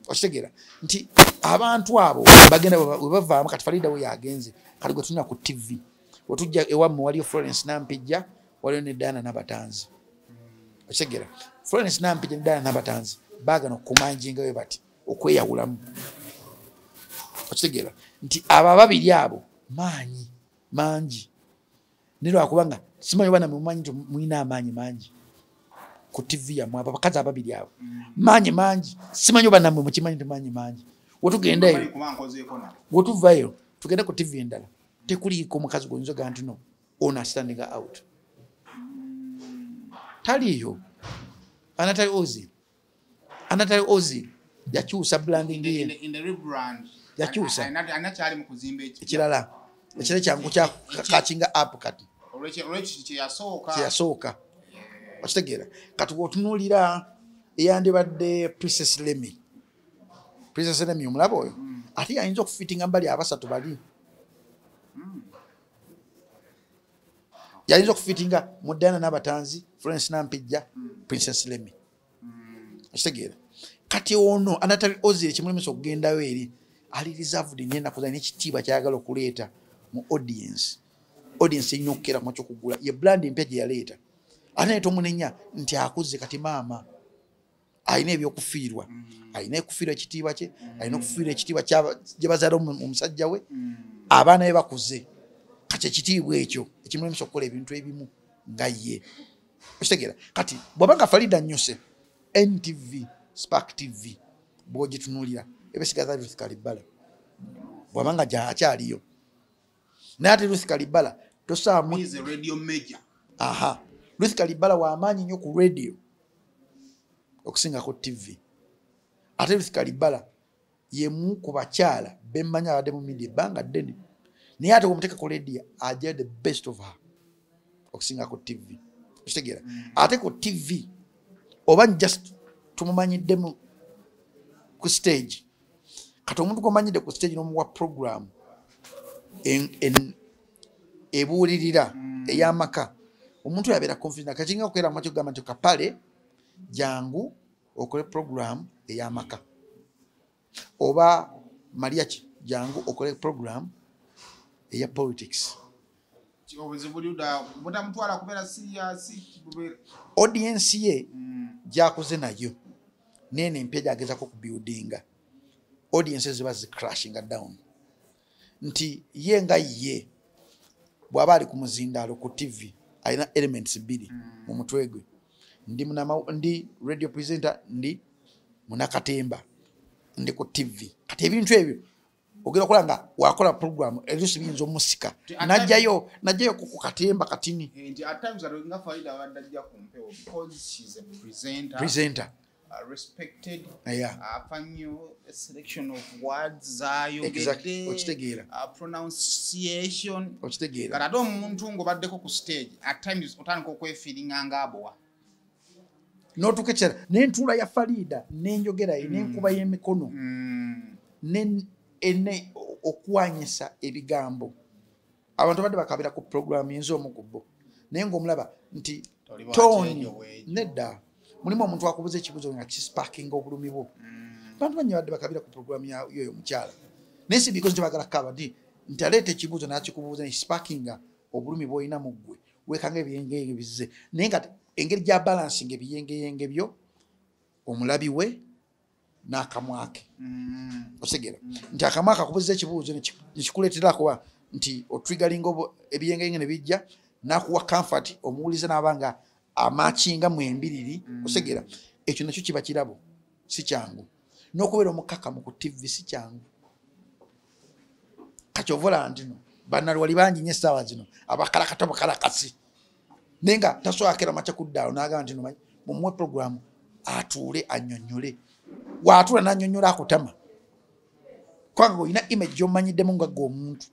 Okitegeera nti abantu abo bagenda we bavaamu. Kati Farida we yagenze, kati gwe tulina ku TV. Wetujja ewammwe waliyo Florence Nampijja, waliyo ne Diana Nabatanzi. Okitegeera Florence Nampijja ne Diana Nabatanzi baagana okumanjinga we bati okweyawulamu. Okitegeera nti abo ababiri abo maanyi mangi, naye lwakubanga simanyi oba nammwe mumanyi nti mulina amaanyi mangi. Ku TV yammwe abo abakazi ababiri abo. Maanyi mangi, simanyi oba nammwe mukimanyi nti maanyi mangi. Wetugendayo, wetuvayo tugende ku TV endala, tekuliiko omukazi gwoyinza ogamba nti no ono standing out. Taliiyo. Anatali Ozil. Anatali Ozil yakyusa branding ye. Yakyusa. Ekirala. Ekirala kyangu kya catching up kati. Kyeyasooka. Okitegeera. Kati bw'otunuulira eyandibadde Princess Lemmy. Princess Lemmy omulaba oyo? Ate yayinza okufitinga mbali abasatu bali. Yayinza okufitinga mu Diana Nabatanzi, Florence Nampijja, Princess Lemmy. Okitegeera. Kati ono Anatali Ozil ekimulemesa okugendayo eri ali reserved nnyo ennaku zino n'ekitiibwa ky'ayagala okuleeta mu audience. Audience erina okukeera ku makya okugula. Ye brand empya gye yaleeta. Ate naye tomunenya nti akuze kati maama alina ebyokufiirwa. Alina okufiirwa ekitiibwa kye, alina okufiirwa ekitiibwa gye bazaala omusajja we, abaana be bakuze. Kati ekitiibwa ekyo ekimulemesa okukola ebintu ebimu nga ye. Okitegeera. Kati bw'aba nga Farida Nnyuse, NTV, Spark TV bw'ogitunuulira ebisigaza Ruth Kalibala bw'aba nga akyaliyo. Naye ate Ruth Kalibala tosaamu. Aha. Ruth Kalibala w'amaanyi nnyo ku radio okusinga ku TV. Ate Ruth Kalibala yemu ku bakyala bemmanyi abadde mu media ebbanga ddene. Naye ate bw'omuteeka ku radio ajja the best of her okusinga ku TV. Okitegeera. Ate ku TV oba just tumumanyiddemu ku stage. Kati omuntu gw'omanyidde ku stage n'omuwa program ebuulirira ey'amaka, omuntu yabeera confident. Kakinga okukeera mu makya okugamba nti kapale jangu okole program ey'amaka, oba Mariachi jangu okole program eya politics. Audience ye gyakoze nayo nene empya gyagezako okubuildinga, audience ziba zicrashinga down. Nti ye nga ye bw'aba ali ku muzindaalo ku TV alina elements bbiri mu mutwe gwe. Ndi radio presenter, ndi munakatemba, ndi ku TV. Kati ebintu ebyo ogenda okola nga wakola program elusi biyinza omusika najjayo ku katemba katini. Presenter. Respected, afanyo selection of words zayogedde, okitegeera, pronunciation, okitegeera. Kati ate omuntu ng'obaddeko ku stage at times otandika okwefiiringa ng'abowa n'otuuka ekiseera n'entuula ya Farida n'enjogera ye n'enkuba y'emikono okuwanyisa ebigambo. Abantu badde bakabira ku program yinza omu ku bo, naye ng'omulaba nti toni nedda. Mulimu omuntu akubuza ekibuuzo nga kisparkinga obulumi bwo. Abantu bangi badde bakabira ku program yoyo omukyala, naye si because tebagala kukaba nti aleeta ekibuuzo n'akikubuuza ne kisparkinga obulumi bw'olina mu ggwe, weekanga ebiyengeyenge bizze. Naye nga engeri gya balancing ebiyengeyenge byo omulabi we n'akamwa ke. Otegeera nti akamwa akakubuuza ekibuuzo ne kikuleetera kuba nti otriggeringa ebiyengeyenge ne bijja n'akuwa comfort, omuwulize n'aba nga amakinga mu embiriri. Otegeera ekyo nakyo kiba kirabo, si kyangu. N'okubeera omukakamu ku TV si kyangu. Kati ovola nti no bannalwali bangi nnyo essaawa zino abakalakata bukalakasi, naye nga tasobola keera makya kuddaawo n'agamba nti no mumuwe program atuule annyonnyole. W'atuula n'annyonnyola akutama, kubanga olina image gy'omanyiddemu nga ggwe omuntu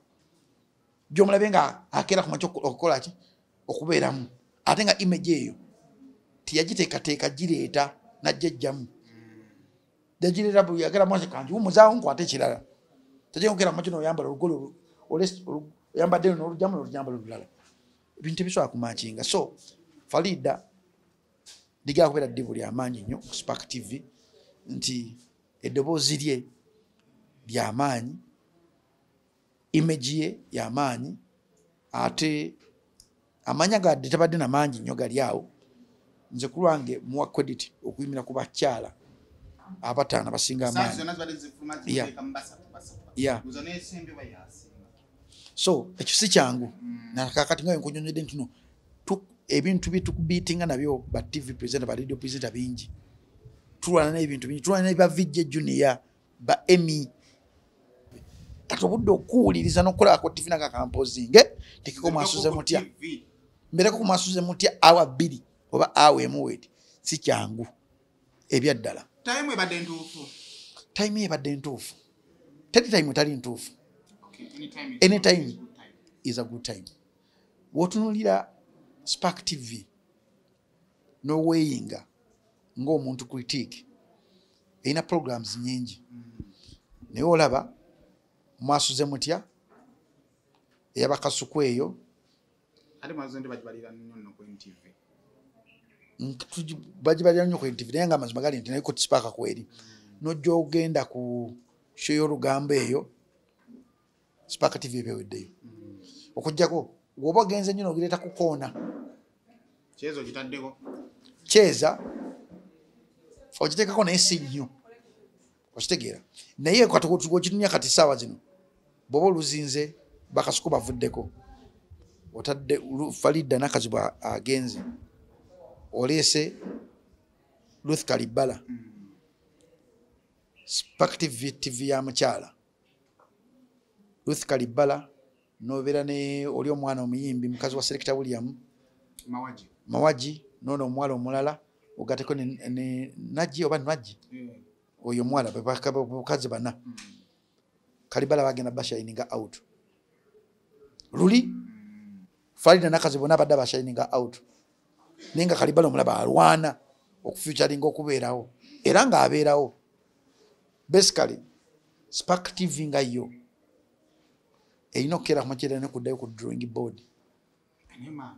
gy'omulabye nga akeera ku makya okukola ki, okubeeramu, ate nga image eyo teyagiteekateeka gireeta najja ejjamu. Yagireeta bwe yagera mwase kangi wumuzaawo nkwate ekirala. Tajja kukeera ku makya n'oyambala olugole oyambadde luno n'olugyamu n'oluyambala olulala. Ebintu tebisobola kumakinga. So Farida ligala kubeera ddibu ly'amaanyi nnyo ku Spark TV nti eddoboozi lye ly'amaanyi, image ye y'amaanyi, ate amanya gadde tabadde na mangi nnyo gali awo. Nze ku lwange muwa credit okuyimira ku bakyala abataano abasinga amaanyi. So ekyo si kyangu. Nakakati nga nkunyonyodde nti no Ebintu bitukubiitinga nabyo ba TV presenter, ba radio presenter bingi. Tulwana n'ebintu bingi, tulwana ne ba VJ Junior, ba Emmy. Kati obudde okuwuliriza n'okukolako TV nanga kampozinge, tekeko mwasuze mutya. Mbereko ku mwasuze mutya awa 2 oba awa 1 weti. Si kyangu. Ebya ddala. Time ebadde ntuufu. Time ebadde ntuufu. Teri time etali ntuufu. Okay, anytime anytime is a good time. Wotunulira Spark TV n'oweyinga ng'omuntu critique erina programs nnyingi. Naye olaba mwasuze mutya eyabakasuku eyo. Ate mwasuze ndi bagibalira nnyo nno ku NTV. Bagibalira nnyo ku NTV naye nga amazima gali nti naye ku Spark kweri. N'ojja ogenda ku show y'olugambo eyo Spark TV ebeweddeyo. Okuggyako bw'oba ogenze nnyo n'ogireeta ku koona. Kyeza ogitaddeko. Kyeza ogiteekako naye si nnyo. Okitegeera. Naye kati okitumya kati ssaawa zino bw'oba oluzinze bakasuku bavuddeko. Otadde Farida Nakazibu agenze. Oleese Ruth Kalibala. Spark TV, TV ya mukyala. Ruth Kalibala n'obeera ne oli omwana omuyimbi mukazi wa Selector William Mawaji. Mawaji n'ono omuwala omulala ogateko ne Najji oba Nwajji. Oyo omuwala bakazi bana. Kalibala bagenda bashininga out. Luli Farida Nakazibu bonna badde bashininga out. Naye nga Kalibala omulaba alwana okufuturinga okubeerawo era ng'abeerawo. Basically Spark TV nga yo erina okukeera ku makyera ne kuddayo ku drawing board. Nema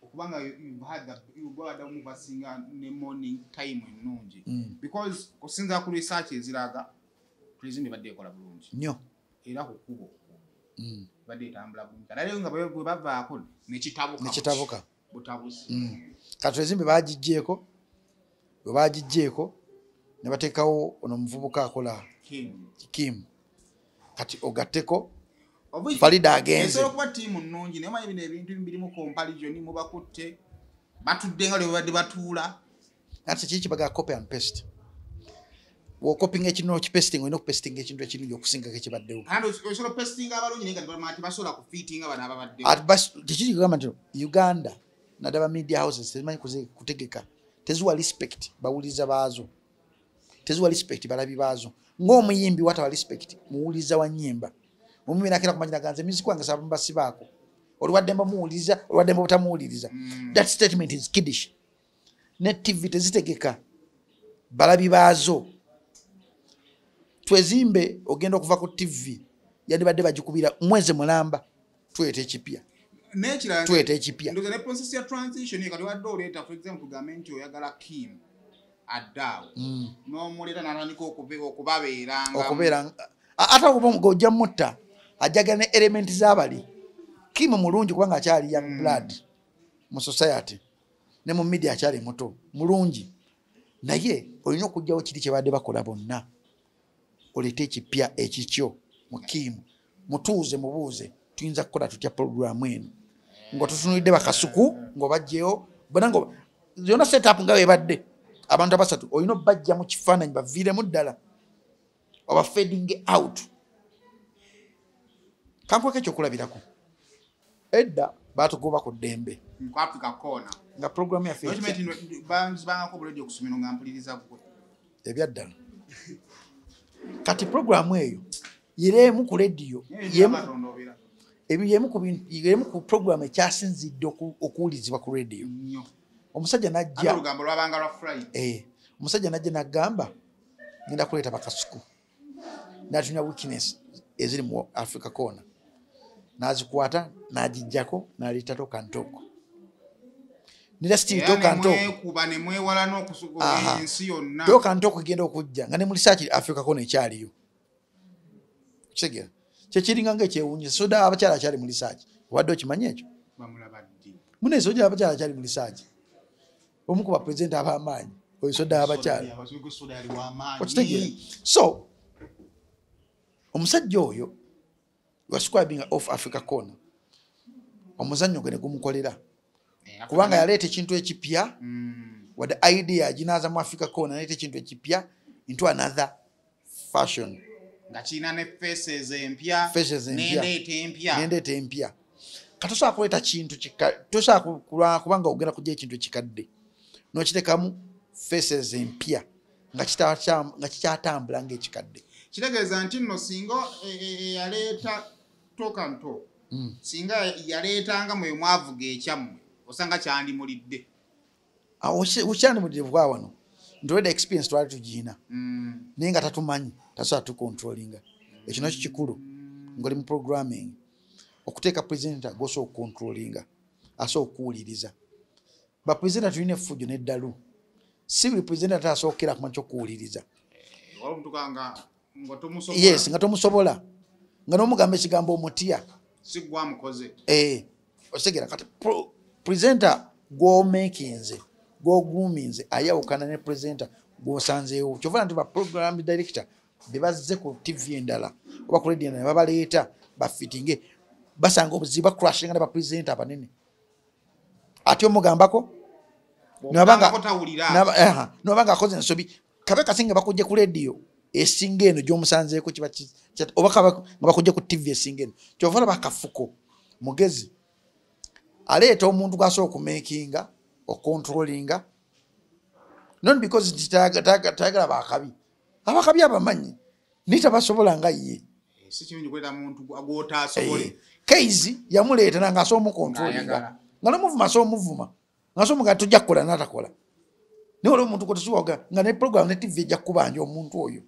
okubanga you've had the gwabadde mubasinga ne morning time ennungi. Because okusinza ku research eziraga Twezimbe badde ekola bulungi. Nnyo. Era ku kkubo. Badde etambula bulungi. Naye nga bwe bavaako ne kitabuka. Ne kitabuka. Butabusi. Kati Twezimbe bagiggyeeko. Bwe bagiggyeeko ne bateekawo ono omuvubuka akola Kim. Kati ogatteko Farida agenze. Esobola okuba ttiimu nnungi naye omanyi bino ebintu birimu comparison mubakutte batudde nga lwe babadde batuula. Ate kiki kibaga copy and paste. W'okopinga ekintu n'okipastinga olina okupastinga ekintu ekirungi okusingako ekibaddewo. And osobola okupastinga abalungi naye nga tebasobola kufiitinga bano ababaddewo. Kiki kigamba nti Uganda naddala media houses tezimanyi kutegeka, teziwa respect bawuliriza baazo, teziwa respect balabi baazo. Ng'omuyimbi watawa respect muwuliriza wa nnyimba. Omuyimbi n'akeera ku makya n'agamba nze music wange saba mubasibaako. Oliwadde mba muwuliriza, oliwadde mba butamuwuliriza. That statement is kiddish. Ne TV tezitegeka balabi baazo. Twezimbe ogenda okuva ku TV yandibadde bagikubira mwezi mulamba tuleeta ekipya. Tuleeta ekipya. Ndowooza ne process ya transition kati wadde oleeta for example tugambe nti oyagala Kim addaawo. N'omuleeta n'atandika okubabeeranga. Okubeera ate okuba ojja mutta ajagala ne element z'abali. Kim mulungi kubanga akyali young blood mu society ne mu media akyali muto mulungi. Naye olina okuggyawo kiri kye badde bakola bonna. Oleete ekipya ekikyo mu Kim, mutuuze mubuuze tuyinza kukola tutya programu eno nga tutunuulidde bakasuku ng'obaggyeyo bonna nga yonna set up nga bwebadde abantu abasatu olina obbajja mu kifaananyi baviiremu ddala oba fading out. Kankweko ekyokulabirako edda baatugoba ku ddembe ku Africa Corner nga programu yaffe banzibangako obuledi okusomero nga mpuliriza ggwe ebyaddala. Kati programu eyo yeremu ku radio yemu ku programu ekyasinzidde okuwulizibwa ku radio. Omusajja n'ajja olugambo lwabanga lwa Friday. Omusajja n'ajja n'agamba ngenda kuleeta bakasuku n'atunya weakness eziri mu Africa Corner n'azikwata n'agiggyako n'aleeta Talk and Talk. Nera still Talk and Talk. Nemwekuba ne mwewala n'okusuka ensi yonna. Talk and Talk egenda okujja nga ne mu research Africa Corner ekyaliyo. Kitegeera. Kyekiringa ng'ekyewuunyisa soda abakyala akyali mu research. Wadde okimanyi ekyo? Bamulaba ddi? Munne soda abakyala akyali mu research. Omu ku bapulezidenti ab'amaanyi oyo soda abakyala. Okitegeera. So omusajja oyo was scribing off Africa Corner. Omuzannyo gwe ne gumukolera. Kubanga yaleeta ekintu ekipya, wadde idea ginaaza mu Africa Corner, naleeta ekintu ekipya into another fashion. Nga kirina ne faces empya, Faces empya. N'endeeta empya. N'endeeta empya. Kati tosobola kuleeta kintu tosobola kubanga ogenda kujja ekintu ekikadde n'okiteekamu faces empya nga kikyatambula ng'ekikadde. Kitegeeza nti nno singa yaleeta talk and talk, singa yaleetanga mwe mwavuga ekyammwe, osanga kyandimulidde. Okyandimulidde bwa wano nti already experience twali tugiina, naye nga tatumanyi, tasobola tucontrollinga. Ekyo nakyo kikulu ng'oli mu programming, okuteeka presenter gw'osobola okucontrollinga, asobola okuwuliriza. Ba presenter tulina effujjo n'eddalu, si buli presenter ate asobola okukeera ku makya okuwuliriza. Waliwo omuntu nga tomusobola. Yes, nga tomusobola, nga n'omugamba ekigambo omutya. Si ggwe amukoze. Otegeera kati presenter gw'omakinze, gw'oguuminze ayawukana ne presenter gw'osanzeewo. Kyova nti ba program director be bazze ku TV endala oba ku radio endala ne babaleeta bafitinge, basanga obuzibu, bacrashinga ne ba presenter abanene. Ate omugambako, Bw'omugambako tawulira. Nobanga akoze ensobi, kabe kasinga bakujje ku radio esinga eno gy'omusanzeeko kiba oba kaba nga bakujje ku TV esinga eno. Kyova olaba Akafuko mugezi aleeta omuntu gw'asobola okumakinga, okucontrollinga, not because nti tayagala bakabi, abakabi abamanyi naye tabasobola nga ye. Si kirungi kuleeta muntu gw'otaasobole. Keizi yamuleeta nange asobola omucontrollinga. Ng'ayagala. Nga n'omuvuma asobola omuvuma, nga asobola omugamba tojja kukola n'atakola. Naye waliwo omuntu gwe tosobola kugamba nga ne program ne TV ejja kukubanja omuntu oyo,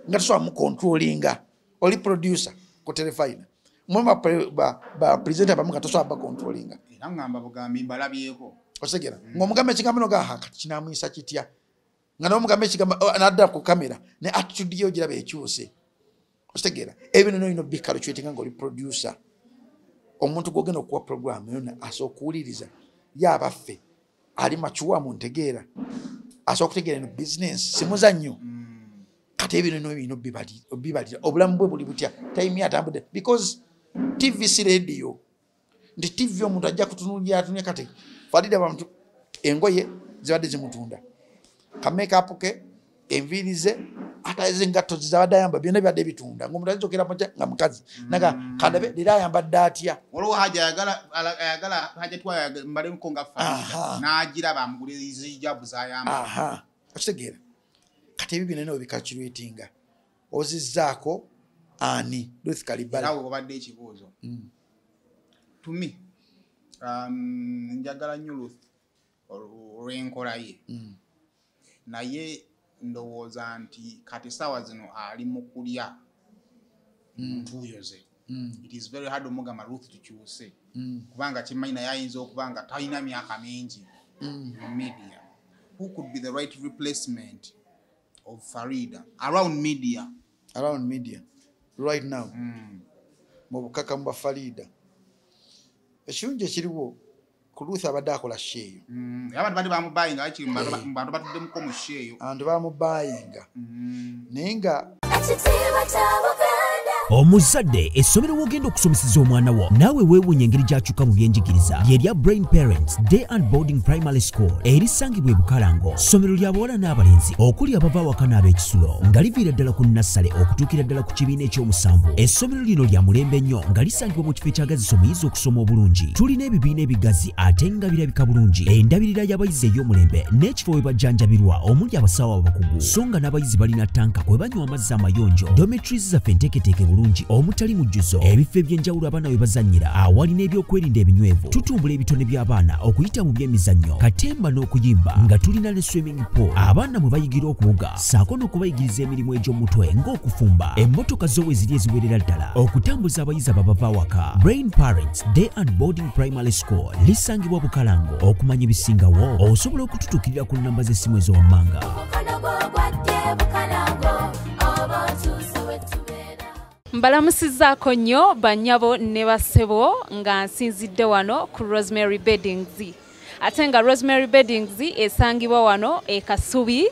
nga tosobola mucontrollinga. Oli producer ku Terefayina, mwe ba presenter abamu nga tosobola bacontrollinga. Era ngamba bugambi mbalabyeko. Otegeera? Ng'omugamba ekigambo n'ogamba, ha, kati kinaamuyisa kitya? Nga n'omugamba ekigambo, oh, n'adda ku kamera, ne attitude ye ogiraba ekyuse. Otegeera? Ebyo byonna olina obicalculatinga ng'oli producer. Omuntu gw'ogenda okuwa program yonna asooka okuwuliriza, ye abaffe ali mature mu ntegeera, asooka okutegeera eno business si muzannyo. Kati ebyo byonna olina obibalira. Obulamu bwe buli butya, time ye atambudde, because TV si radio. Nti TV omuntu ajja kutunuulira atunule kati Farida abantu engoye zibadde zimutunda, ka make-up ke, enviiri ze, ate engatto ze zabadde ayamba byonna bibadde bitunda. Ng'omuntu ayinza okukera makya nga mukazi naga kandabe leero ayambadde atya. Waliwo haja ayagala haja twaya mbaleko nga Farida. N'agiraba amugulira hijabu z'ayambala. Okitegeera? Kati ebyo byonna obicalculatinga. Ozizzaako ani? Ruth Kalibala. Era obadde ekibuuzo. To me, njagala nnyo Ruth olw'enkola ye. Naye ndowooza nti kati essaawa zino ali mu kulya ntuuyo ze. It is very hard omugamba Ruth tukyuse. Kubanga kimanyi naye ayinza okuba nga talina myaka mingi mu media. Who could be the right replacement of Farida around media? Around media right now. Mu bukakamu bwa Farida. Ekirungi ekiriwo ku Ruth abadde akola show eyo. Abantu badde bamubayinga, bakiri mu bantu batuddemuko mu show eyo. Abantu bamubayinga. Naye nga Ekitiibwa kya Buganda. Omuzadde, essomero w'ogenda okusomeseza omwana wo naawe weewuunya engeri gy'akyuka mu byenjigiriza lye lya Brain Parents Day and Boarding Primary School erisangibwa e Bukalango. Ssomero lya bawala n'abalenzi okuli abava awaka n'ab'ekisulo, nga liviira ddala ku nnassale okutuukira ddala ku kibiina eky'omusanvu. Essomero lino lya mulembe nnyo nga lisangibwa mu kifo ekyagazisa omuyizi okusoma obulungi. Tulina ebibiina ebigazi ate nga birabika bulungi, endabirira y'abayizi ey'omulembe n'ekifo we bajjanjabirwa omuli abasawo abakugu, so nga n'abayizi balina ttanka kwe banywa amazzi amayonjo. Dormitories zaffe enteeketeeke bulungi omutali mujjuzo, ebifo eby'enjawulo abaana we bazannyira awali n'ebyokwerinda ebinywevu. Tutumbula ebitone by'abaana okuyita mu by'emizannyo, katemba n'okuyimba, nga tulina ne swimming pool abaana mwe bayigira okuwuga ssaako n'okubayigiriza emirimu egy'omutwe ng'okufumba. Emmotoka zo we ziri eziwerera ddala okutambuza abayizi ababava awaka. Brain Parents Day and Boarding Primary School lisangibwa Bukalango. Okumanya ebisingawo osobola okututuukirira ku nnamba z'essimu ezo wammanga. Omukono gwo gwadde Bukalango, oba otuuse we tubeera. Mbalamusizzaako nnyo bannyabo ne bassebo nga nsinzidde wano ku Rosemary Beddings. Ate nga Rosemary Beddings esangibwa wano e Kasubi,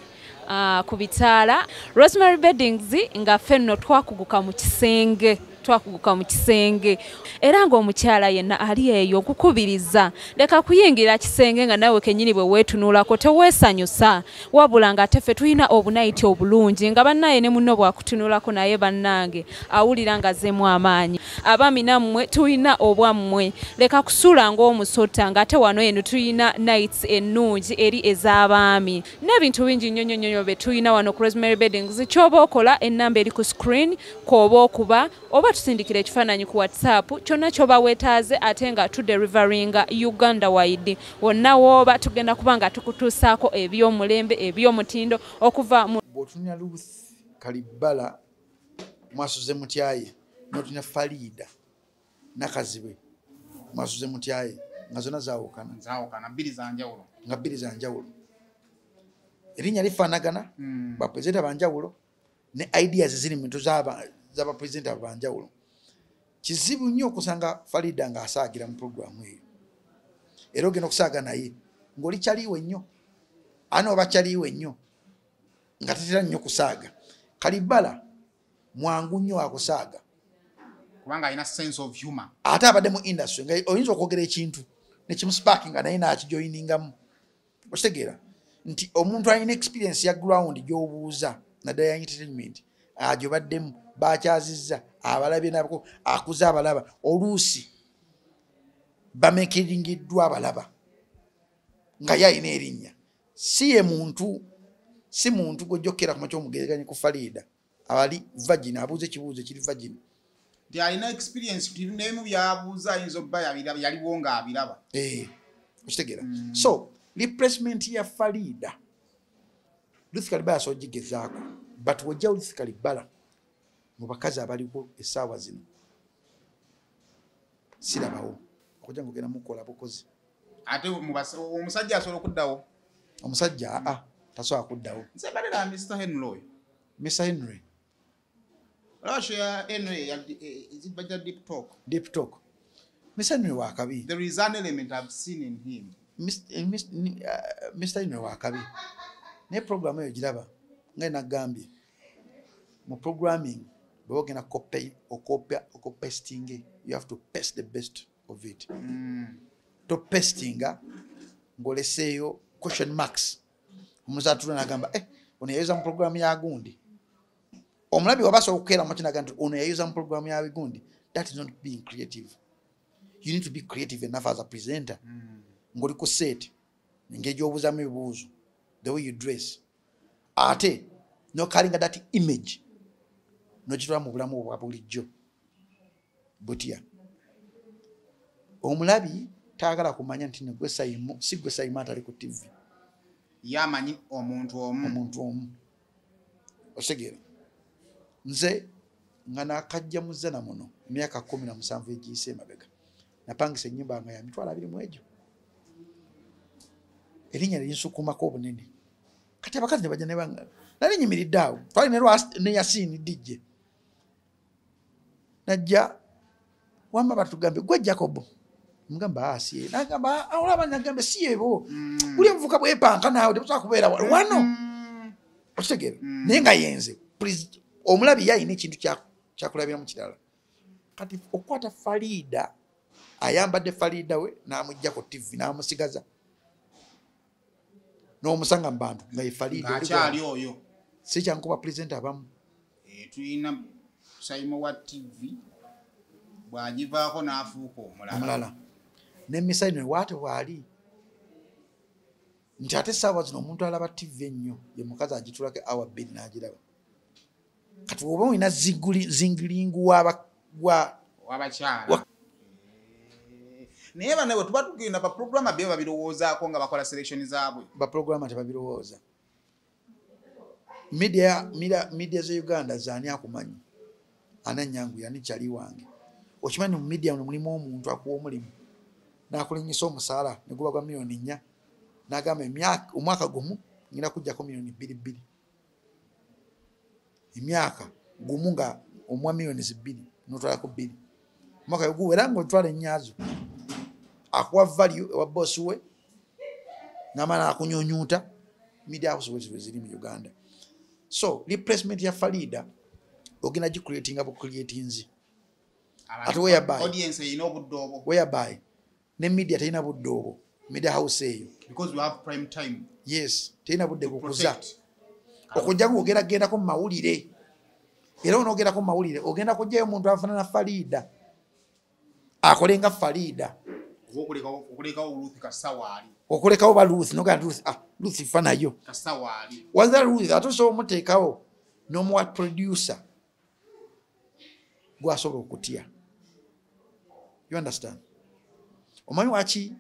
ku bitaala. Rosemary Beddings nga ffe nno twakuguka mu kisenge. Twakuguka mu kisenge era ng'omukyala yenna ali eyo nkukubiriza leka kuyingira kisenge nga nawe kennyini bwe weetunulako teweesanyusa, wabula nga ate ffe tulina obunayiti obulungi nga bannaye ne munno bwakutunulako naye bannange awulira nga azzeemu amaanyi. Abaami nammwe tulina obwammwe, leka kusula ng'omusota ng'ate wano eno tulina nights ennungi eri ez'abaami n'ebintu bingi nnyo nnyo nnyo bye tulina wano ku Rosemary Beddings. Ky'oba okola ennamba eri ku screen kw'oba okuba oba tusindikira ekifaananyi ku WhatsApp kyonna ky'oba weetaaze, ate nga tudeliveringa Uganda wide. Wonna wooba tugenda kuba nga tukutuusaako ebyomulembe eby'omutindo okuva mu Bw'otunula Ruth Kalibbala mwasuze mutyaye, n'otunula Farida Nakazibwe mwasuze mutyaye, nga zonna zaawukana. Zaawukana, bbiri za njawulo. Nga bbiri za njawulo, erinnya lifaanagana, bapulezidenti banjawulo ne ideas ziri mu bintu z'abapulezidenti abo banjawulo. Kizibu nnyo okusanga Farida ng'asaagira mu puroguramu eyo, era ogenda okusaaga naye ng'oli kyaliiwe nnyo, ate oba kyaliiwe nnyo nga tatera nnyo kusaaga. Kalibbala mwangu nnyo akusaaga kubanga alina sense of humor, ate abadde mu industry nga oyinza okwogera ekintu nekimusparkinga naye n'akijoyiningamu. Okitegeera nti omuntu alina experience ya ground gy'obuuza naddala ya entertainment agyobaddemu, bakyazizza abalabye nabako akuze abalaba, oluusi bamekiringiddwa abalaba nga ye alina erinnya. Si ye muntu, si muntu gw'ojja okukeera ku makya omugereranye ku Farida abali virgin abuuza ekibuuzo ekiri virgin. Nti alina experience n'ebimu by'abuuza ayinza obba yaliwo ng'abiraba. Okitegeera. So replacement ya Farida, Ruth Kalibbala asobola ogigezaako, but wojja Ruth Kalibbala mu bakazi abaliko essaawa zino sirabawo okujja ng'ogenda mukola bukozi. Ate omusajja asobola okuddawo? Omusajja aa tasobola kuddawo. Nze mbalira Mr Henry oyo. Mr Henry. Olaba show ya Henry ya Deep Talk. Deep Talk. Mr Henry wakabi. There is an element I've seen in him. Mr Henry wakabi. Naye program eyo giraba nga nagambye mu programming bw'oba ogenda okopestinge, you have to paste the best of it. To pastinga ng'oleseeyo question marks. Omuze atula n'agamba ono yayuza mu program ya gundi. Omulabi waba asobola okukeera mu kinaga nti ono yayuza mu program ya gundi. That is not being creative. You need to be creative enough as a presenter. Ng'oli ku set, engeri gy'obuuzamu ebibuuzo, the way you dress, ate n'okalinga that image n'ogitwala mu bulamu obwa bulijjo butya. Omulabi tayagala kumanya nti ne gwe Saimo, si gwe Saimo atali ku TV. Ye amanyi omuntu omu. Omuntu omu. Otegeera. Nze nga nakajja mu Zana muno emyaka 17 egiyise emabega, napangisa ennyumba nga ya 20,000 mu egyo. Erinnya ne linsukumako obunene. Kati abakazi ne bajja ne banga, nali nyimiridde awo, twali ne Yasini DJ. Najja wamba batugambe gwe Jacob. Mugamba si ye. Nagamba olaba nagambe si yebo. Buli omuvuka bwepanka naawe tebusobola kubeera wano. Okitegeera. Naye nga yenze. Please, omulabi ye alina ekintu kyakulabira mu kirala. Kati okukwata Farida ayambadde Farida we n'amugja ku TV n'amusigaza n'omusanga mu bantu nga ye Farida Ng'akyali oyo. Si kyankuba pulezidenti abamu. Tulina Saimo wa TV bw'agivaako n'afuuka omulala. Omulala. Ne Misaino waate bw'ali. Nti ate essaawa zino omuntu alaba TV ennyo ye mukazi agitulako awa 2 n'agiraba. Kati bw'oba olina zingiringu w'abakyala. Naye bano bwe tuba tugenda ba programmer be babirowoozaako nga bakola selection zaabwe. Ba programmer tebabirowooza. Media za Uganda zaani akumanyi? Ananyangu yani kyali wange. Okimanyi mu media muno mulimu omuntu akuwa omulimu n'akulinnyisa omusaala ne guba gwa miliyoni 4 n'agamba omwaka gumu ngenda kuggyako miliyoni 2 2. Emyaka gumu nga omuwa miliyoni 2 n'otwalako 2. Omwaka bwe guwera ng'otwala ennyazo. Akuwa value ewa boss we n'amala akunyunyuuta. Media house bwe ziri mu Uganda. So replacement ya Farida ogenda gicreatinga bu creatinzi. Ate whereby audience erina obudde obwo, whereby ne media terina budde obwo, media house eyo, because we have prime time. Yes, terina budde bukuza protect. Okujja kwogera gendako mu mawulire, era onoogerako mu mawulire ogenda kujjayo omuntu afaanana Farida, akole nga Farida, Oba okulekawo Ruth Kasawaali, okulekawo ba Ruth nogaa Ruth, ah, Ruth fa nayo Kasawaali. Wazira Ruth ate osobola omuteekawo n'omuwa producer gwasobola okutya. You understand? Omanyi waki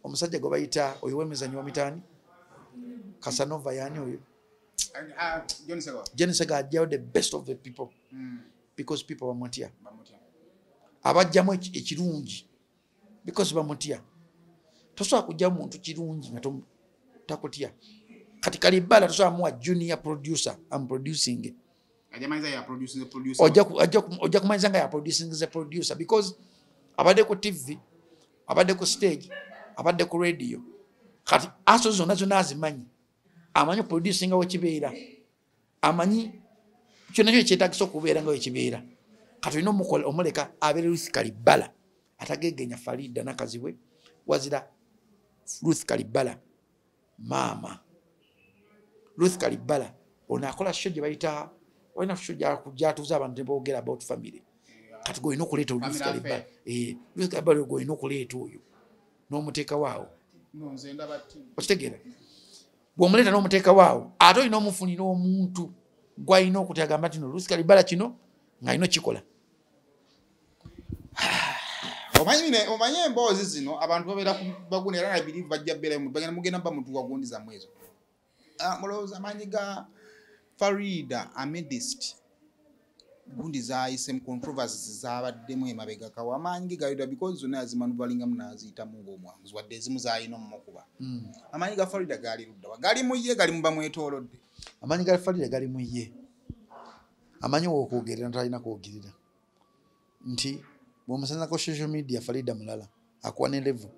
omusajja gwe bayita oyo w'emizannyo wamitaani Casanova, yaani oyo? John Segawa. John Segawa ajjayo the best of the people because people bamutya. Bamutya. Abajjamu ekirungi because bamutya. Tosobola kujjamu muntu kirungi nga takutya. Kati Kalibala tosobola muwa junior producer, I'm producing. Ajamanyiza ya producing the producer. Ojja kumanyiza nga ya producing the producer because abadde ku TV, abadde ku stage, abadde ku radio. Kati aso zonna zonna azimanyi. Amanyi producing nga wekibeera. Amanyi kyonna kyo ekyetaagisa okubeera nga wekibeera. Kati olina omuleka abeere Ruth Kalibala atagegenya Farida Nakazibwe, wazira Ruth Kalibala maama. Ruth Kalibala ono akola show gye bayita, olina show gy'atuuza abantu ne boogera about family. Kati gw'olina okuleeta Ruth Family Kalibala. affair. Ruth Kalibala gw'olina okuleeta oyo n'omuteeka waawo. No, nze ndaba TV. Okitegeera? Bw'omuleeta n'omuteeka waawo, ate olina omufunira omuntu gw'alina okutya agamba nti no Ruth Kalibala kino ng'alina okukikola. Omanyi emboozi zino abantu babeera ku baguni era I believe bajja bbeera mu bagenda mugenda mba mutuwa gundi zammwe ezo. Mulowooza amaanyi ga Farida Amidist gundi zaayise mu controversies zaabaddemu emabega kawo, amaanyi ge galidwa because zonna yazimanuvalingamu n'aziyitamu ng'omwanguzi, wadde ezimu zaalina omumukuba. Amaanyi ga Farida gaali ludda wa? Gali mu ye, gali mu bamwetoolodde? Amaanyi ga Farida gali mu ye. Amanyi w'okwogerera ntalina kwogerera. Nti bw'omusanga ku social media Farida mulala, akuwa ne level.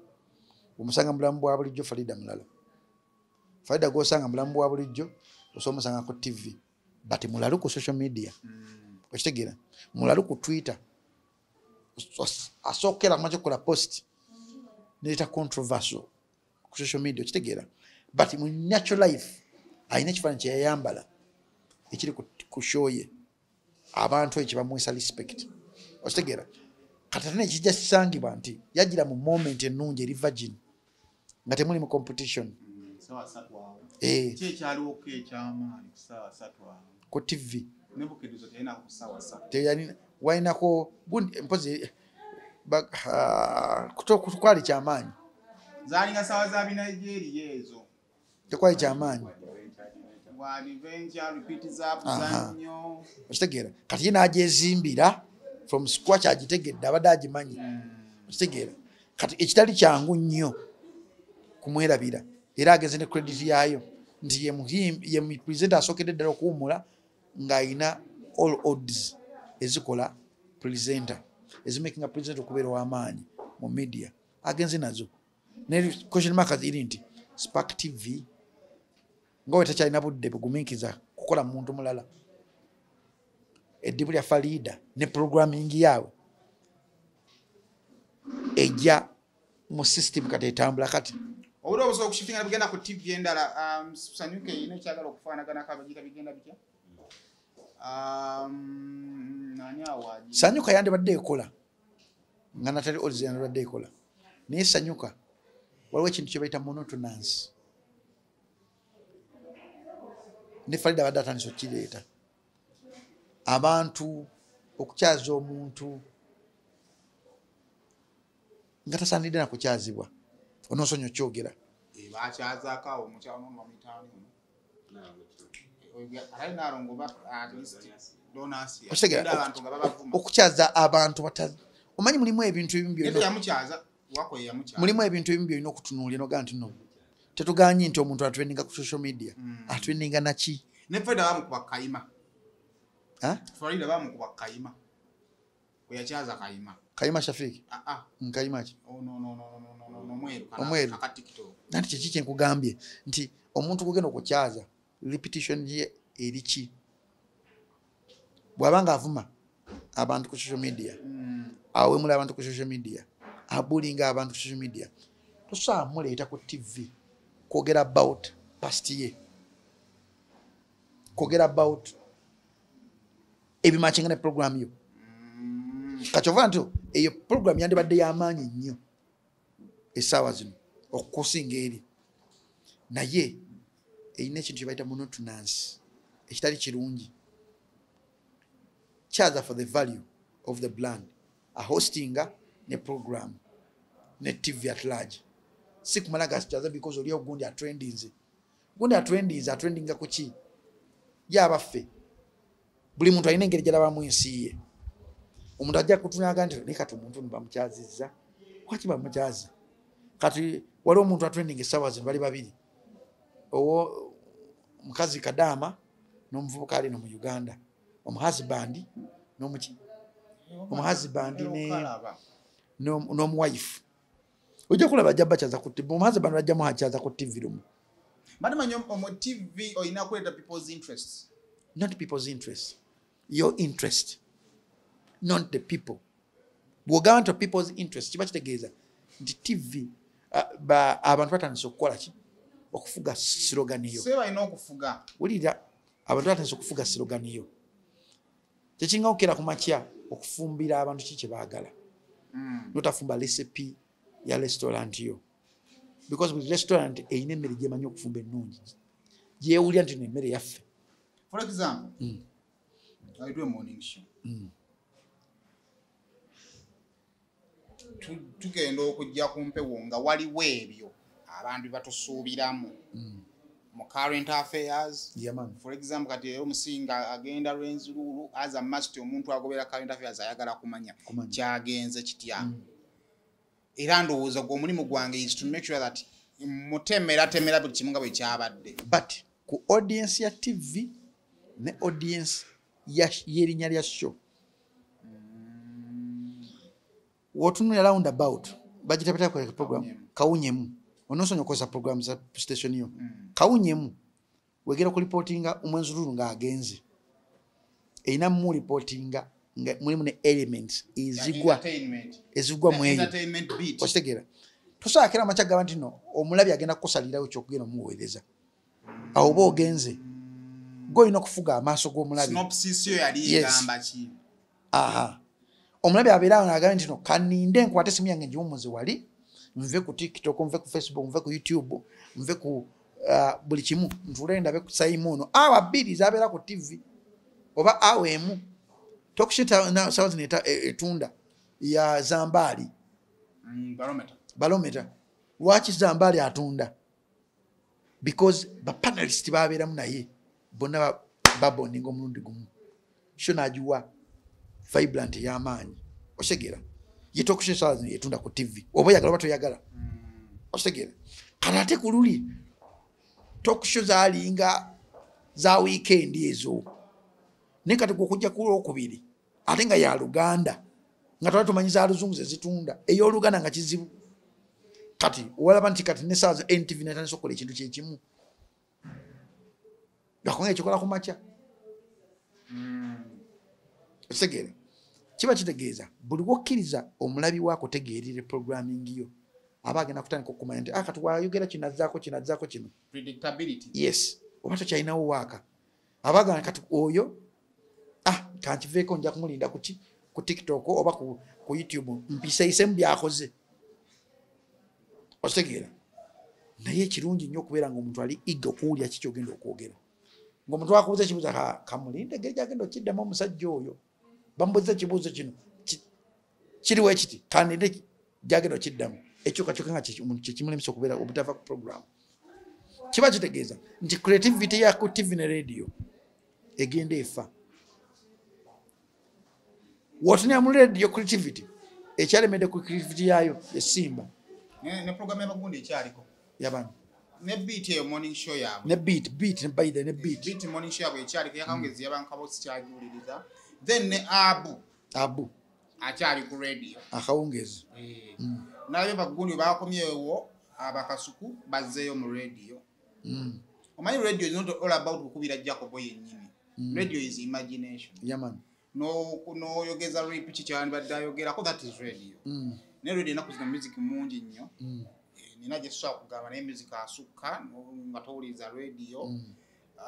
Bw'omusanga mu bulamu bwa bulijjo Farida mulala. Farida gw'osanga mu bulamu bwa bulijjo osobola omusanga ku TV, but mulalu ku social media. Okitegeera? Mulalu ku Twitter. Asookera kumakya okukola post neeta controversial ku social media, okitegeera? But mu natural life alina ekifaananyi kye yayambala ekiri ku show ye, abantu ekyo bamuwisa respect. Okitegeera? Kati ate nekijja kisangibwa nti yajjira mu moment ennungi eri virgin nga temuli mu competition. Ki ekyaliwoko ekyamaanyi ku ssaawa ssatu awo? Ku TV. Ne Bukeddwa teyalinako ku ssaawa ssatu. Teyalina, walinako gundi mpozi kwali kyamaanyi. Zaalinga ssaawa za Binigeria ezo. Tekwali kyamaanyi. Bwa adventure, repeat za buzannyo. Okitegeera? Kati ye n'agyezimbira from scratch, agitegedde, abadde agimanyi. Okitegeera? Kati ekitali kyangu nnyo kumwerabira, era agenze ne credit yaayo nti ye presenter asookedde ddala okuwummula ng'alina all odds ezikola presenter, ezimakinga presenter okubeera ow'amaanyi mu media, agenze nazo. Ne question mark eri nti Spark TV nga we takyalina budde bugumiikiriza kukola muntu mulala, eddibu lya Farida ne programming yaabwe ejja mu system kati etambula kati. Obudde obusobola okushifinga bugenda ku TV endala, Sanyuka erina ekyagala okufaanaganako abagita bigenda bitya? Ani awo agi? Sanyuka yandibadde ekola nga Natali Odds yandibadde ekola, naye Sanyuka waliwo ekintu kye bayita monotonance, ne Farida abadde atandise okukireeta, abantu okukyaza omuntu nga tasaanidde na kukyazibwa, onoosonyi okyogera. Bakyazaako awo omukyala ono bamuyita ani ono? Atali Naalongo oba at least Donasi. Okitegeera? Abantu nga babavuma. Okukyaza abantu omanyi mulimu ebintu ebimu Naye by'olina teyamukyaza, wako ye yamukyaza. Mulimu ebintu ebimu by'olina okutunuulira n'ogamba nti no, tetugaanyi nti omuntu atrendinga ku social media, atrendinga naki? Ne Farida bamukuba Kayima. Ha? Farida bamukuba Kayima. Bwe yakyaza Kayima. Kayima Shafiq? Ah, ah. Kayima ki? Oh, no, no, no, no, no, no, no, omweru. Omweru. Aka TikTok. Nanti kiki kye nkugambye nti omuntu gw'ogenda okukyaza repetition ye eri ki? Bw'aba ng'avuma abantu ku social media, Awemula abantu ku social media, abulinga abantu ku social media. Tosobola muleeta ku TV kwogera about past ye, kwogera about ebimakinga ne program yo. Kati ova nti eyo program yandibadde y'amaanyi nnyo essaawa zino okusinga eri, naye erina ekintu kye bayita monotonous ekitali kirungi. Charge for the value of the brand, ahostinga ne program ne TV at large, si kumala gasikyaza because oli ogundi atrendinze, gundi atrendinze, atrendinga ku ki? Yabaffe buli muntu alina engeri gyalabamu ensi ye. Omuntu ajja kutunaga nti naye kati omuntu ono bamukyazizza, lwaki bamukyaza? Kati waliwo omuntu atrending essaawa zino, bali babiri, owo mukazi kadaama n'omuvubuka ali no mu Uganda, omuhusband n'omuki, omuhusband n'omuwife. Ojja kulaba ajja bakyaza ku TV, omuhusband bajja muhakyaza ku TV lumu. Mbadde manyi omu TV olina kuleeta people's interests. Not people's interest, your interest, not the people. Bw'ogamba nti people's interest kiba kitegeeza nti TV abantu batandise okukola ki? Okufuga slogan yo. Se balina okufuga. Wulira, abantu batandise okufuga slogan yo. Tekinga okukera ku makya okufumbira abantu ki kye baagala. Notafumba recipe ya restaurant yo, because buli restaurant erina emmere gyemanyi okufumba ennungi, gyewulira nti emmere yaffe. For example, I do a morning show. Tugenda okujja ku mpewo nga waliwo ebyo abantu batusuubiramu mu current affairs. Yeah, man. For example, kati leero omusinga agenda Rwenzururu, as a must omuntu agobera current affairs ayagala kumanya Kumanya. kyagenze kitya. Era ndowooza gwe omulimu gwange is to make sure that mutemeratemera buli kimu nga bwe kyabadde. But ku audience ya TV ne audience y'erinnya lya show, wotunulira round about bagita batya ku program kawunyemu, onosonya okozesa program za station yo. Kawunyemu wegera ku reportinga omwenzululu ng'agenze, erina mu reportinga nga mulimu ne elements ezigwa Entertainment. ezigwa mu eyo. Entertainment beat. Okitegeera? Tosobola kera amakya gaba nti no omulabi agenda kukusalirawo ekyokugenda omuweereza, awo oba ogenze gwe olina okufuga amaaso g'omulabi. Synopsis yo yali Yes. egamba ki? Aha, omulabi abeera awo n'agamba nti no kaninde nkwate esimu yange ngiwummuze wali, nve ku TikTok, nve ku Facebook, nve ku YouTube, nve ku buli kimu, ntuule ndabe ku Simon ono awa 2 zabeera ku TV oba awa 1. Talk show sawa zino etunda ya Zambaali. Barometer. Barometer. Lwaki Zambaali atunda? Because ba panelist babeeramu naye bonna babondinga omulundi gumu, sho n'agiwa vibrant ey'amaanyi. Otegeera? Ye talk show sawa zino etunda ku TV, oba oyagala oba toyagala. Otegeera? Kati ate ku luli talk show zaalinga za weekend ezo, naye kati gwe okujja ku Lwokubiri ate nga ya Luganda, nga twali tumanyi za Luzungu ze zitunda, ey'Oluganda nga kizibu. Kati olaba nti kati ne ssaawa za NTV netandise okukola ekintu kyekimu, lwakuba ekikola ku makya. Otegeera? Kiba kitegeeza buli lw'okkiriza omulabi we akutegeerere programming yo, aba agenda kutandika okumanya nti kati wayogera kino, azzaako kino, azzaako kino. Predictability. Yes, oba tokyalinawo waaka, aba agamba kati oyo kankiveeko, nja kumulinda ku ki? Ku TikTok oba ku YouTube, mpiseisemu byakoze. Otegeera? Naye ekirungi nnyo okubeera ng'omuntu ali eager okuwulira ki ky'ogenda okwogera. Ng'omuntu akubuuza ekibuuzo, kamulinde engeri gy'agenda okiddamu omusajja oyo. Bamubuuza ekibuuzo kino, kiriwo ekiti, kaninde gy'agenda okiddamu. Ekyukakyuka nga omuntu kye kimulemesa okubeera obutava ku program. Kiba kitegeeza nti creativity ya ku TV ne radio egenda efa. W'otunula mu radio creativity ekyalemedde ku creativity yaayo esimba. Ne program y'abagundi ekyaliko. Yabano. Ne beat eyo morning show yaabwe. Ne beat, beat, ne by the, ne beat. Beat morning show yaabwe ekyaliko, yakawungezi yabankabo sikyagiwuliriza. Then ne Abu. Abu. Akyali ku radio. Akawungezi. Nalabye bagundi bakomyewo abakasuku bazzeeyo mu radio. Omanyi radio is not all about kukubira Jacobo yennyini. Radio is imagination. Yeah, man. N'oyogeza rape kikyandibadde ayogerako, that is radio. Naye radio ennaku zino music mungi nnyo. Nina gye tusobola kugamba naye music asukka nga towuliriza radio.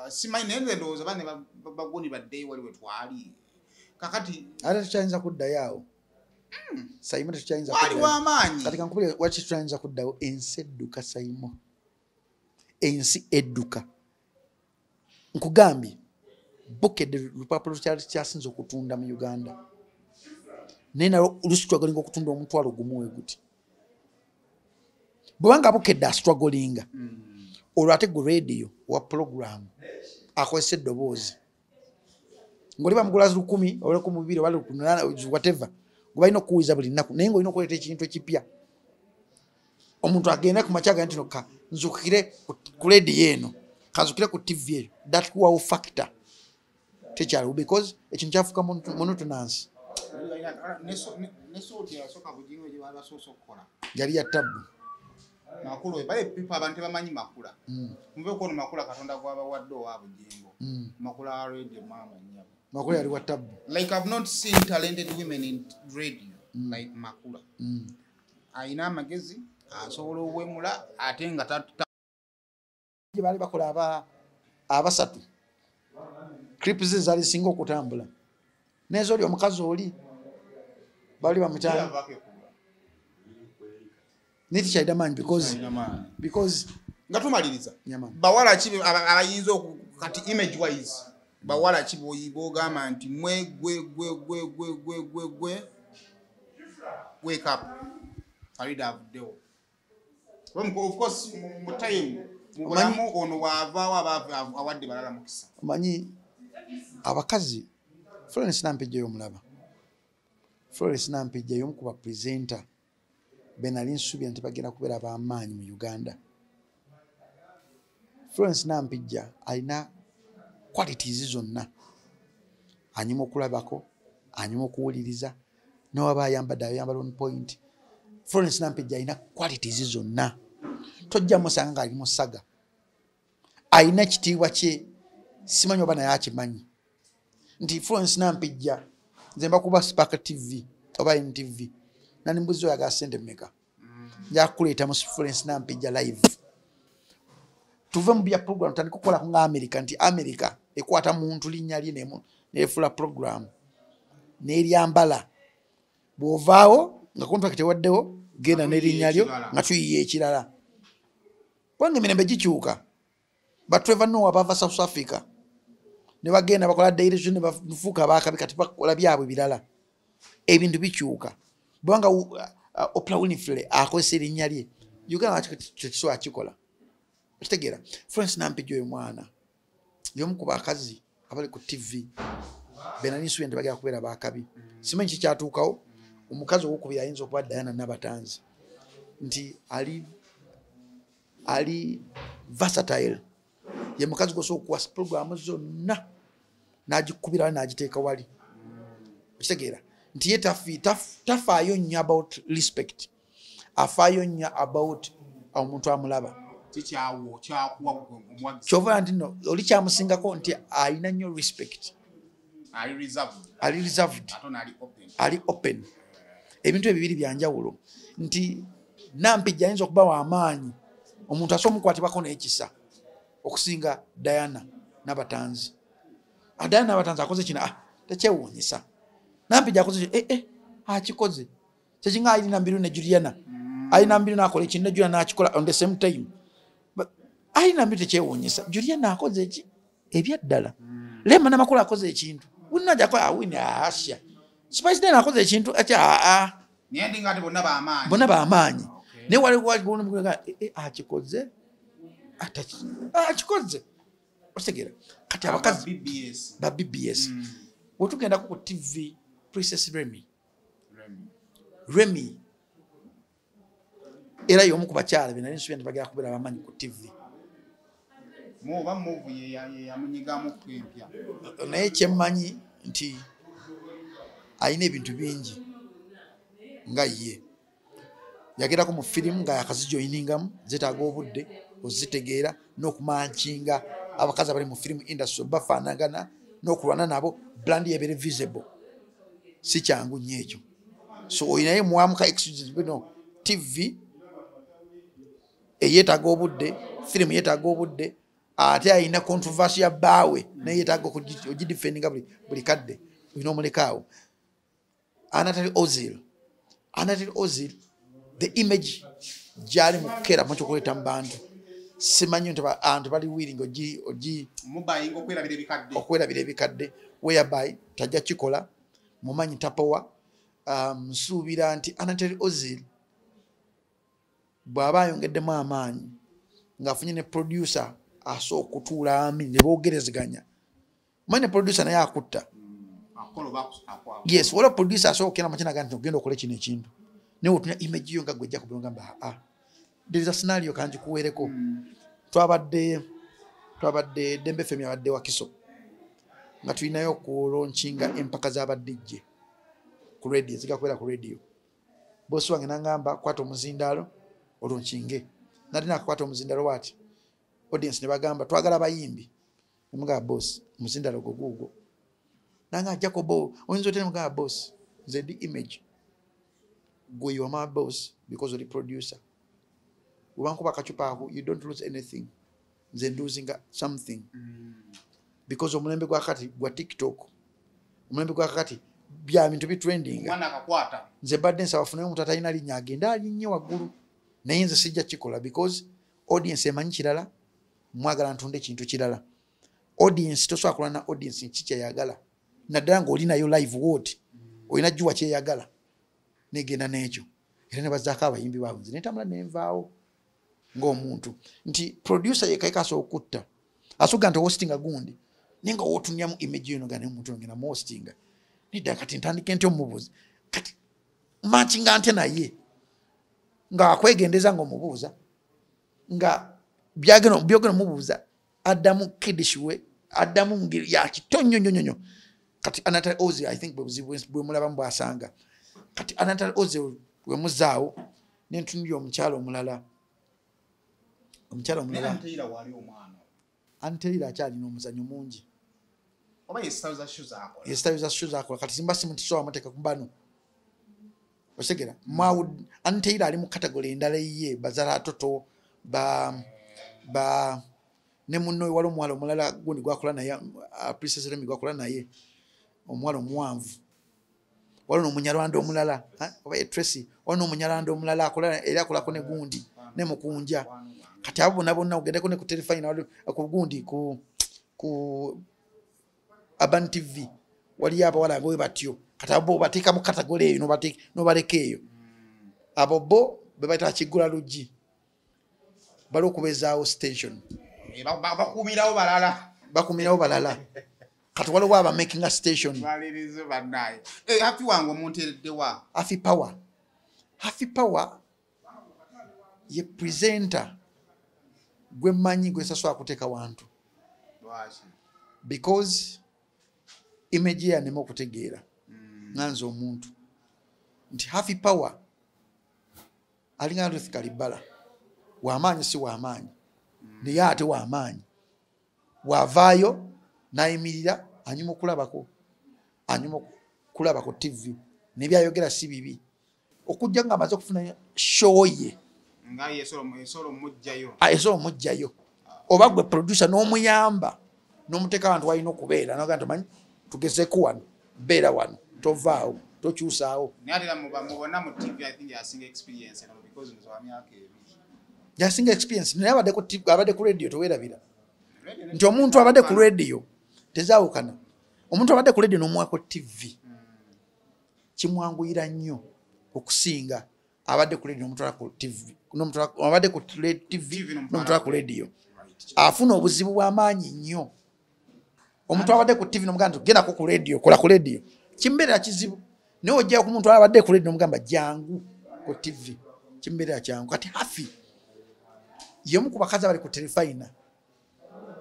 Simanyi, naye nze ndowooza bane baguni baddeyo wali we twali kakati. Ate tukyayinza kuddayo awo, Saimo, tetukyayinza wali kuddayo. W'amaanyi. Kati kankubire waki tuyinza kuddawo. Ensi edduka, Saimo, ensi edduka. Nkugambye Bukedde lupapula kyali kyasinze okutunda mu Uganda, naye nalwo lustrugglinga okutunda 10,000 we guti. Bwebanga Bukedde astrugglinga, olwo ate gwe radio wa program akozesa eddoboozi ng'oli bamugula 1,000 oba 2,000 oba 800, whatever, gwe balina okuwuliza buli nnaku, naye ng'olina okuleeta ekintu ekipya. Omuntu agenda ku makya agenda nti no ka nzukire ku radio eno, kanzukire ku TV eyo. That wow factor tekyaliwo because ekintu kyafuuka monotonous. Ne sooti yasooka Bugingo gye baali basoose okukola. Yali ya tabbu. Makula baye pipa, abantu tebamanyi Makula. Muveeko ono Makula Katonda gwabawadde owa Bugingo. Makula wa radio, maama nnyabo. Makula yali wa tabbu. Like, I've not seen talented women in radio like Makula. Ayina amagezi, asobola obwemula ate nga gye baali bakola abasatu, clips ze zaali singa okutambula nezo oli omukazi oli bali bamutana niti maanyi because because Nga tumaliriza, Yeah, man. bawala ki abayinza kati image wise, bawala ki bogamba nti mwe gwe gwe gwe gwe gwe gwe gwe wake up, Farida avuddewo? Of course mu time mu bulamu ono bw'avaawo aba awadde balala mukisa. Omanyi abakazi, Florence Nampijja y'omulaba, Florence Nampijja y'omu ku bapresenter be nali nsuubira nti bagenda kubeera ab'amaanyi mu Uganda. Florence Nampijja alina qualities zonna, anyuma okulabako, anyuma okuwuliriza, newaba ayambadde ayambala on point. Florence Nampijja alina qualities zonna, tojja musanga ng'ali mu saga. Alina ekitiibwa kye, simanyi oba naye akimanyi nti Florence Nampijja, nze mbakuba Spark TV oba NTV nani mbuzi oyagala sente mmeka, nja kukuleeta mu Florence Nampijja live. Tuve mu bya program, tandika okukolako nga America, nti America ekwata muntu linnya lye nefuula program n'eryambala. Bw'ovaawo nga contract ewaddewo, genda n'erinnya lyo ekirala. Nga tuyiye ekirala, kubanga emirembe gikyuka. Ba Trevor Noah bava South Africa ne bagenda bakola Daily Show ne bafuuka abakabi, kati bakola byabwe birala. Ebintu bikyuka. Bwanga Oprah Winfrey akozesa erinnya lye, Uganda lwaki tekisobola kikola? Okitegeera? Florence Nampijja oyo mwana y'omu ku bakazi abali ku TV benali nsuubira nti bagenda kubeera bakabi. Simanyi kikyatuukawo. Omukazi owokubiri ayinza okuba Diana Nabatanzi, nti ali versatile, ye mukazi gwosobola okuwa programu zonna n'agikubira wali n'agiteeka wali. Okitegeera nti ye tafaayo nnyo about respect, afaayo nnyo about omuntu amulaba. Kikyawo kyakuwa omuwagizi. Kyova nti no oli kyamusingako nti alina nnyo respect. Ali reserved. Ali reserved. Ate ono ali open. Ali open. Ebintu ebyo bibiri byanjawulo, nti Nampijja ayinza okuba w'amaanyi, omuntu asobola omukwatibwako n'ekisa okusinga Diana Nabatanzi. Ah, Diana Nabatanzi akoze kino, ah, tekyewuunyisa. Nampijja akoze kino, eh, eh, akikoze kyekinga alina Mbiru ne Juliana. Alina Mbiru n'akola ekintu ne Juliana n'akikola on the same time. But alina Mbiru tekyewuunyisa. Juliana akoze eki ebyaddala. Rema Namakula akoze ekintu, winajakola awini asya. Spice Diana akoze ekintu ati aa. Naye ndi nga ate bonna bamaanyi. Bonna bamaanyi. Okay. Naye wali akikoze, akikoze. Okitegeera? Kati abakazi BBS. Ba BBS. Wetugendako ku TV, Princess Remy. Remy. Remy era y'omu ku bakyala be nali nsuubira nti bagenda kubeera abamanyi ku TV. Oba muvu ye yamunyigamu empya. Naye kyemmanyi nti alina ebintu bingi nga ye yagerako mu firimu nga yakazijoyiningamu, zetaaga obudde ozitegeera n'okumankinga abakazi abali mu firimu industry bafaanagana. n'okulwana nabo brand yebeere visible. Si kyangu nnyo ekyo. So oyinaye muwamuka excuses bino TV eyeetaaga obudde, firimu yeetaaga obudde, ate ayina controversy ya bbaawe naye yeetaaga ogidefendinga buli kadde, olina omulekaawo. Anatoli Ozil, Anatoli Ozil, the image gyali mu kukeera mu kyokuleeta mu bantu, simanyi nti abantu bali willing ogi mubayinga okwerabira ebikadde, okwerabira ebikadde, whereby tajja kikola. Mumanyi tapowa. Nsuubira nti Anatoli Ozil bw'aba ayongeddemu amaanyi ng'afunye ne producer asobola okutuula ami ne boogerezeganya. Omanyi ne producer naye akutta. Yes, waliwo producer asobola okugenda makina agamba nti ogenda okole kino ekintu, naye otunya image yo nga gwe ejja kubira ogamba aa. There is a scenario kanjikuweereko. Twabadde Dembe FM yabadde Wakiso nga tulinayo okulaunchinga empaka z'aba DJ ku radio, zigakubeera ku radio. Bosi wange n'angamba kwata omuzindaalo olaunchinge. Nali nakakwata omuzindaalo bw'ati, audience ne bagamba twagala abayimbi. Ne mugamba boss, omuzindaalo gwo guugwo. Nanga Jacobo oyinza otya? Ne mugamba boss, nze ndi image, gwe you are my boss because oli producer. Bw'oba nkuba akacupa ako you don't lose anything, nze ndosinga something because omulembe gwa kati gwa TikTok, omulembe gwa kati bya bintu bitrendinga. Omwana akakwata. Nze mbadde nsaba afuneyo omuntu atalina linnya agende alinnye waggulu, naye nze sijja kikola because audience emanyi kirala, mwagala ntunde ekintu kirala. Audience tosobola kulwana na audience ki kyeyagala, naddala ng'oli nayo live woti olina juwa kyeyagala negenda n'ekyo. Era ne bazzaako abayimbi baabwe, nze nentambula nenvaawo ng'omuntu nti producer yekka asobola okutta, asobola nti hostinga gundi naye nga wootunyamu image yo nga naye omuntu ngenda muhostinga nedda, kati ntandike ntya omubuuza, kati matchinga ntya naye ng'akwegendeza ng'omubuuza nga byogenda omubuuza addamu kiddish we, addamu ngeri ya kito nnyo nnyo nnyo. Kati Anatoli Ozil I think bwe buzibu bwe mulabamu bw'asanga. Kati Anatoli Ozil bwe muzzaawo nentunulira omukyala omulala, omukyala omulala Anteira wali omwana. Anteira akyalina omuzannyo mungi. Oba ye style za shoes akola. Ye style za shoes akola. Kati simba simu tisobola muteeka ku bano. Otegera Anteira ali mu category endala ye bazala toto ba ne munno wali omuwala omulala gundi gwakola naye, Princess Remy gwakola naye omuwala omuwanvu. Waliwo n'omunyarwanda omulala, oba ye Tracy, waliwo n'omunyarwanda omulala akola era akolako ne gundi ne mukunja. Kati abo bonna bonna ogendeko ne ku Terefayina ku gundi ku Urban TV waliyo abawala nga bwe batyo. Kati abo bateeka mu category eyo n'obaleka eyo. Abo bo be bayita kiggula luggi, bali okubeezaawo station. Bakuumirawo balala. Bakuumirawo balala. Kati waliwo aba making a station. Balirize bannaye. Happy wange omunteeredde wa? Happy Power. Happy Power ye presenter gwe mmanyi gwe sasobola kuteeka wantu. Lwaki? Because image ye yanema okutegeera nga nze omuntu nti Happy Power alinga Ruth Kalibala, w'amaanyi si w'amaanyi, naye ate w'amaanyi. Bw'avaayo n'ayimirira anyuma okulabako, anyuma okulaba ku TV n'ebyayogera si bibi, okujja ng'amaze okufuna show ye nga yesobola omuggyayo, esobola omuggyayo, oba gwe producer n'omuyamba n'omuteeka abantu walina okubeera n'ogamba nti omanyi tugezeeko wano, beera wano, tovaawo, tokyusaawo. Naye ate era mubonna mu TV I think yasinga experience eno because nze wa myaka ebiri. Yasinga experience naye abadde ku TV, abadde ku radio, toweerabira nti omuntu abadde ku radio tezaawukana. Omuntu abadde ku radio n'omuwako TV kimwanguyira nnyo okusinga abadde ku radio n'omutwala ku TV, abadde ku TV n'omutwala ku radio. Afuna obuzibu bw'amaanyi nnyo. Omuntu abadde ku TV n'omugamba nti gendako ku radio, kola ku radio, kimbeerera kizibu. Naye ojja ku muntu abadde ku radio n'omugamba jangu ku TV, kimbeerera kyangu. Kati Haffy y'omu ku bakazi abali ku Terefayina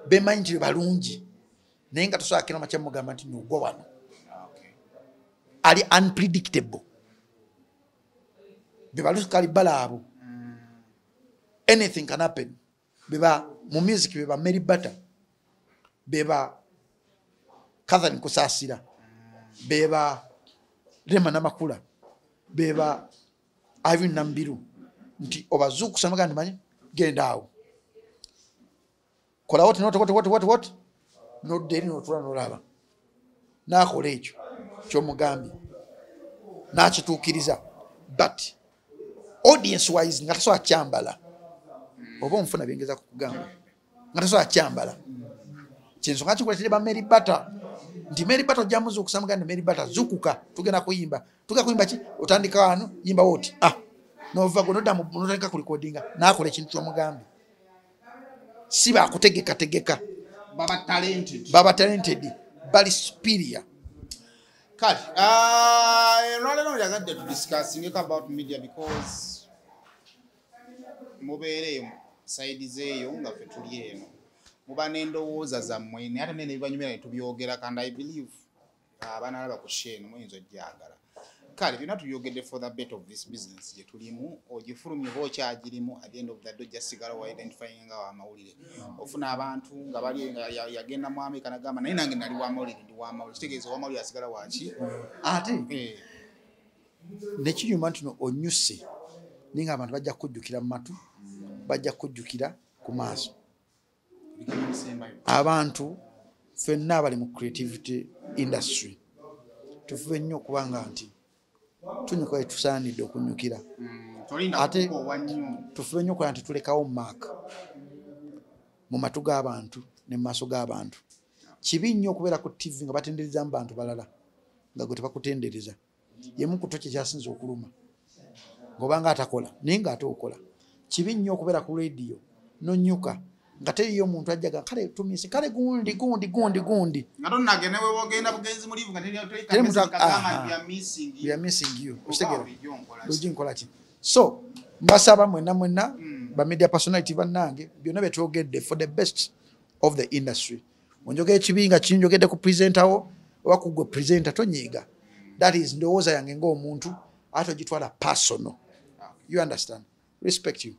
bemanyi nti balungi, naye nga tosobola kukira makya mugamba nti nogwa wano. Ali unpredictable. Be ba Ruth Kalibala abo. Anything can happen. Beba mu music beba Mary Butter, beba Catherine Kusasira, beba Rema Namakula, beba Irene Nambiru, nti obazuukusa n'ogamba nti manyi genda awo kola what not what what what what nodda eri n'otuula n'olaba n'akola ekyo ky'omugambye n'akituukiriza, but audience wise nga tasobola kyambala, oba onfuna byengeza kukugamba, nga tasobola kyambala. Kyensonga kikuleetedde ba Mary Bata, nti Mary Bata ojja muzuukusa mugamba nti Mary Bata zuukuka, tugenda kuyimba, tugenda kuyimba ki, otandika wano yimba woti, ah nova gwe nodda notandika kulikodinga n'akola ekintu ky'omugambye. Si bakutegekategeka, baba talented, baba talented, bali superior. Kale olwaleero njagadde tudiscussingeko about media because mubeereeyo side zeeyo nga ffe tuli eno, muba n'endowooza zammwe naye ate nene ebibanyumira ne tubyogera, and I believe abanalaba ku show eno muyinza ojjagala. Kale byonna tubyogedde for the better of this business gye tulimu, ogifulumye oba okyagirimu, at the end of the day ojja sigala wa identifying nga wamawulire. Ofuna abantu nga bali nga yagenda mu America nagamba naye nange nali wamawulire, ndi wamawulire, kitegeeza owamawulire asigala waki. Ate nekinyuma nti no onyuse naye nga abantu bajja kukujjukira mu matu, bajja kukujjukira ku maaso. Abantu ffenna abali mu creativity industry tufube nnyo okubanga nti tunyuka we tusaanidde okunyukira, ate tufube nnyo okulaba nti tulekawo mark mu matu g'abantu ne mu maaso g'abantu. Kibi nnyo okubeera ku TV nga batendereza mu bantu balala nga gwe tebakutendereza. Yemu ku kye kyasinze okuluma ng'obanga atakola naye ng'ate okola. Kibi nnyo okubeera ku radio n'onnyuka nga teriyo omuntu ajjaga kale tumise kale gundi gundi gundi gundi nga tonnagenda we wogenda bugenzi mulivu nga teri we are missing you, okitegera lujji nkola ki. So mbasaba mwenna mwenna ba media personality bannange byonna bye twogedde for the best of the industry. Onjogera ekibi nga kinjogedde ku presenter wo oba ku gwe presenter tonyiiga, that is ndowooza yange ng'omuntu ate ogitwala personal. You understand? Respect you.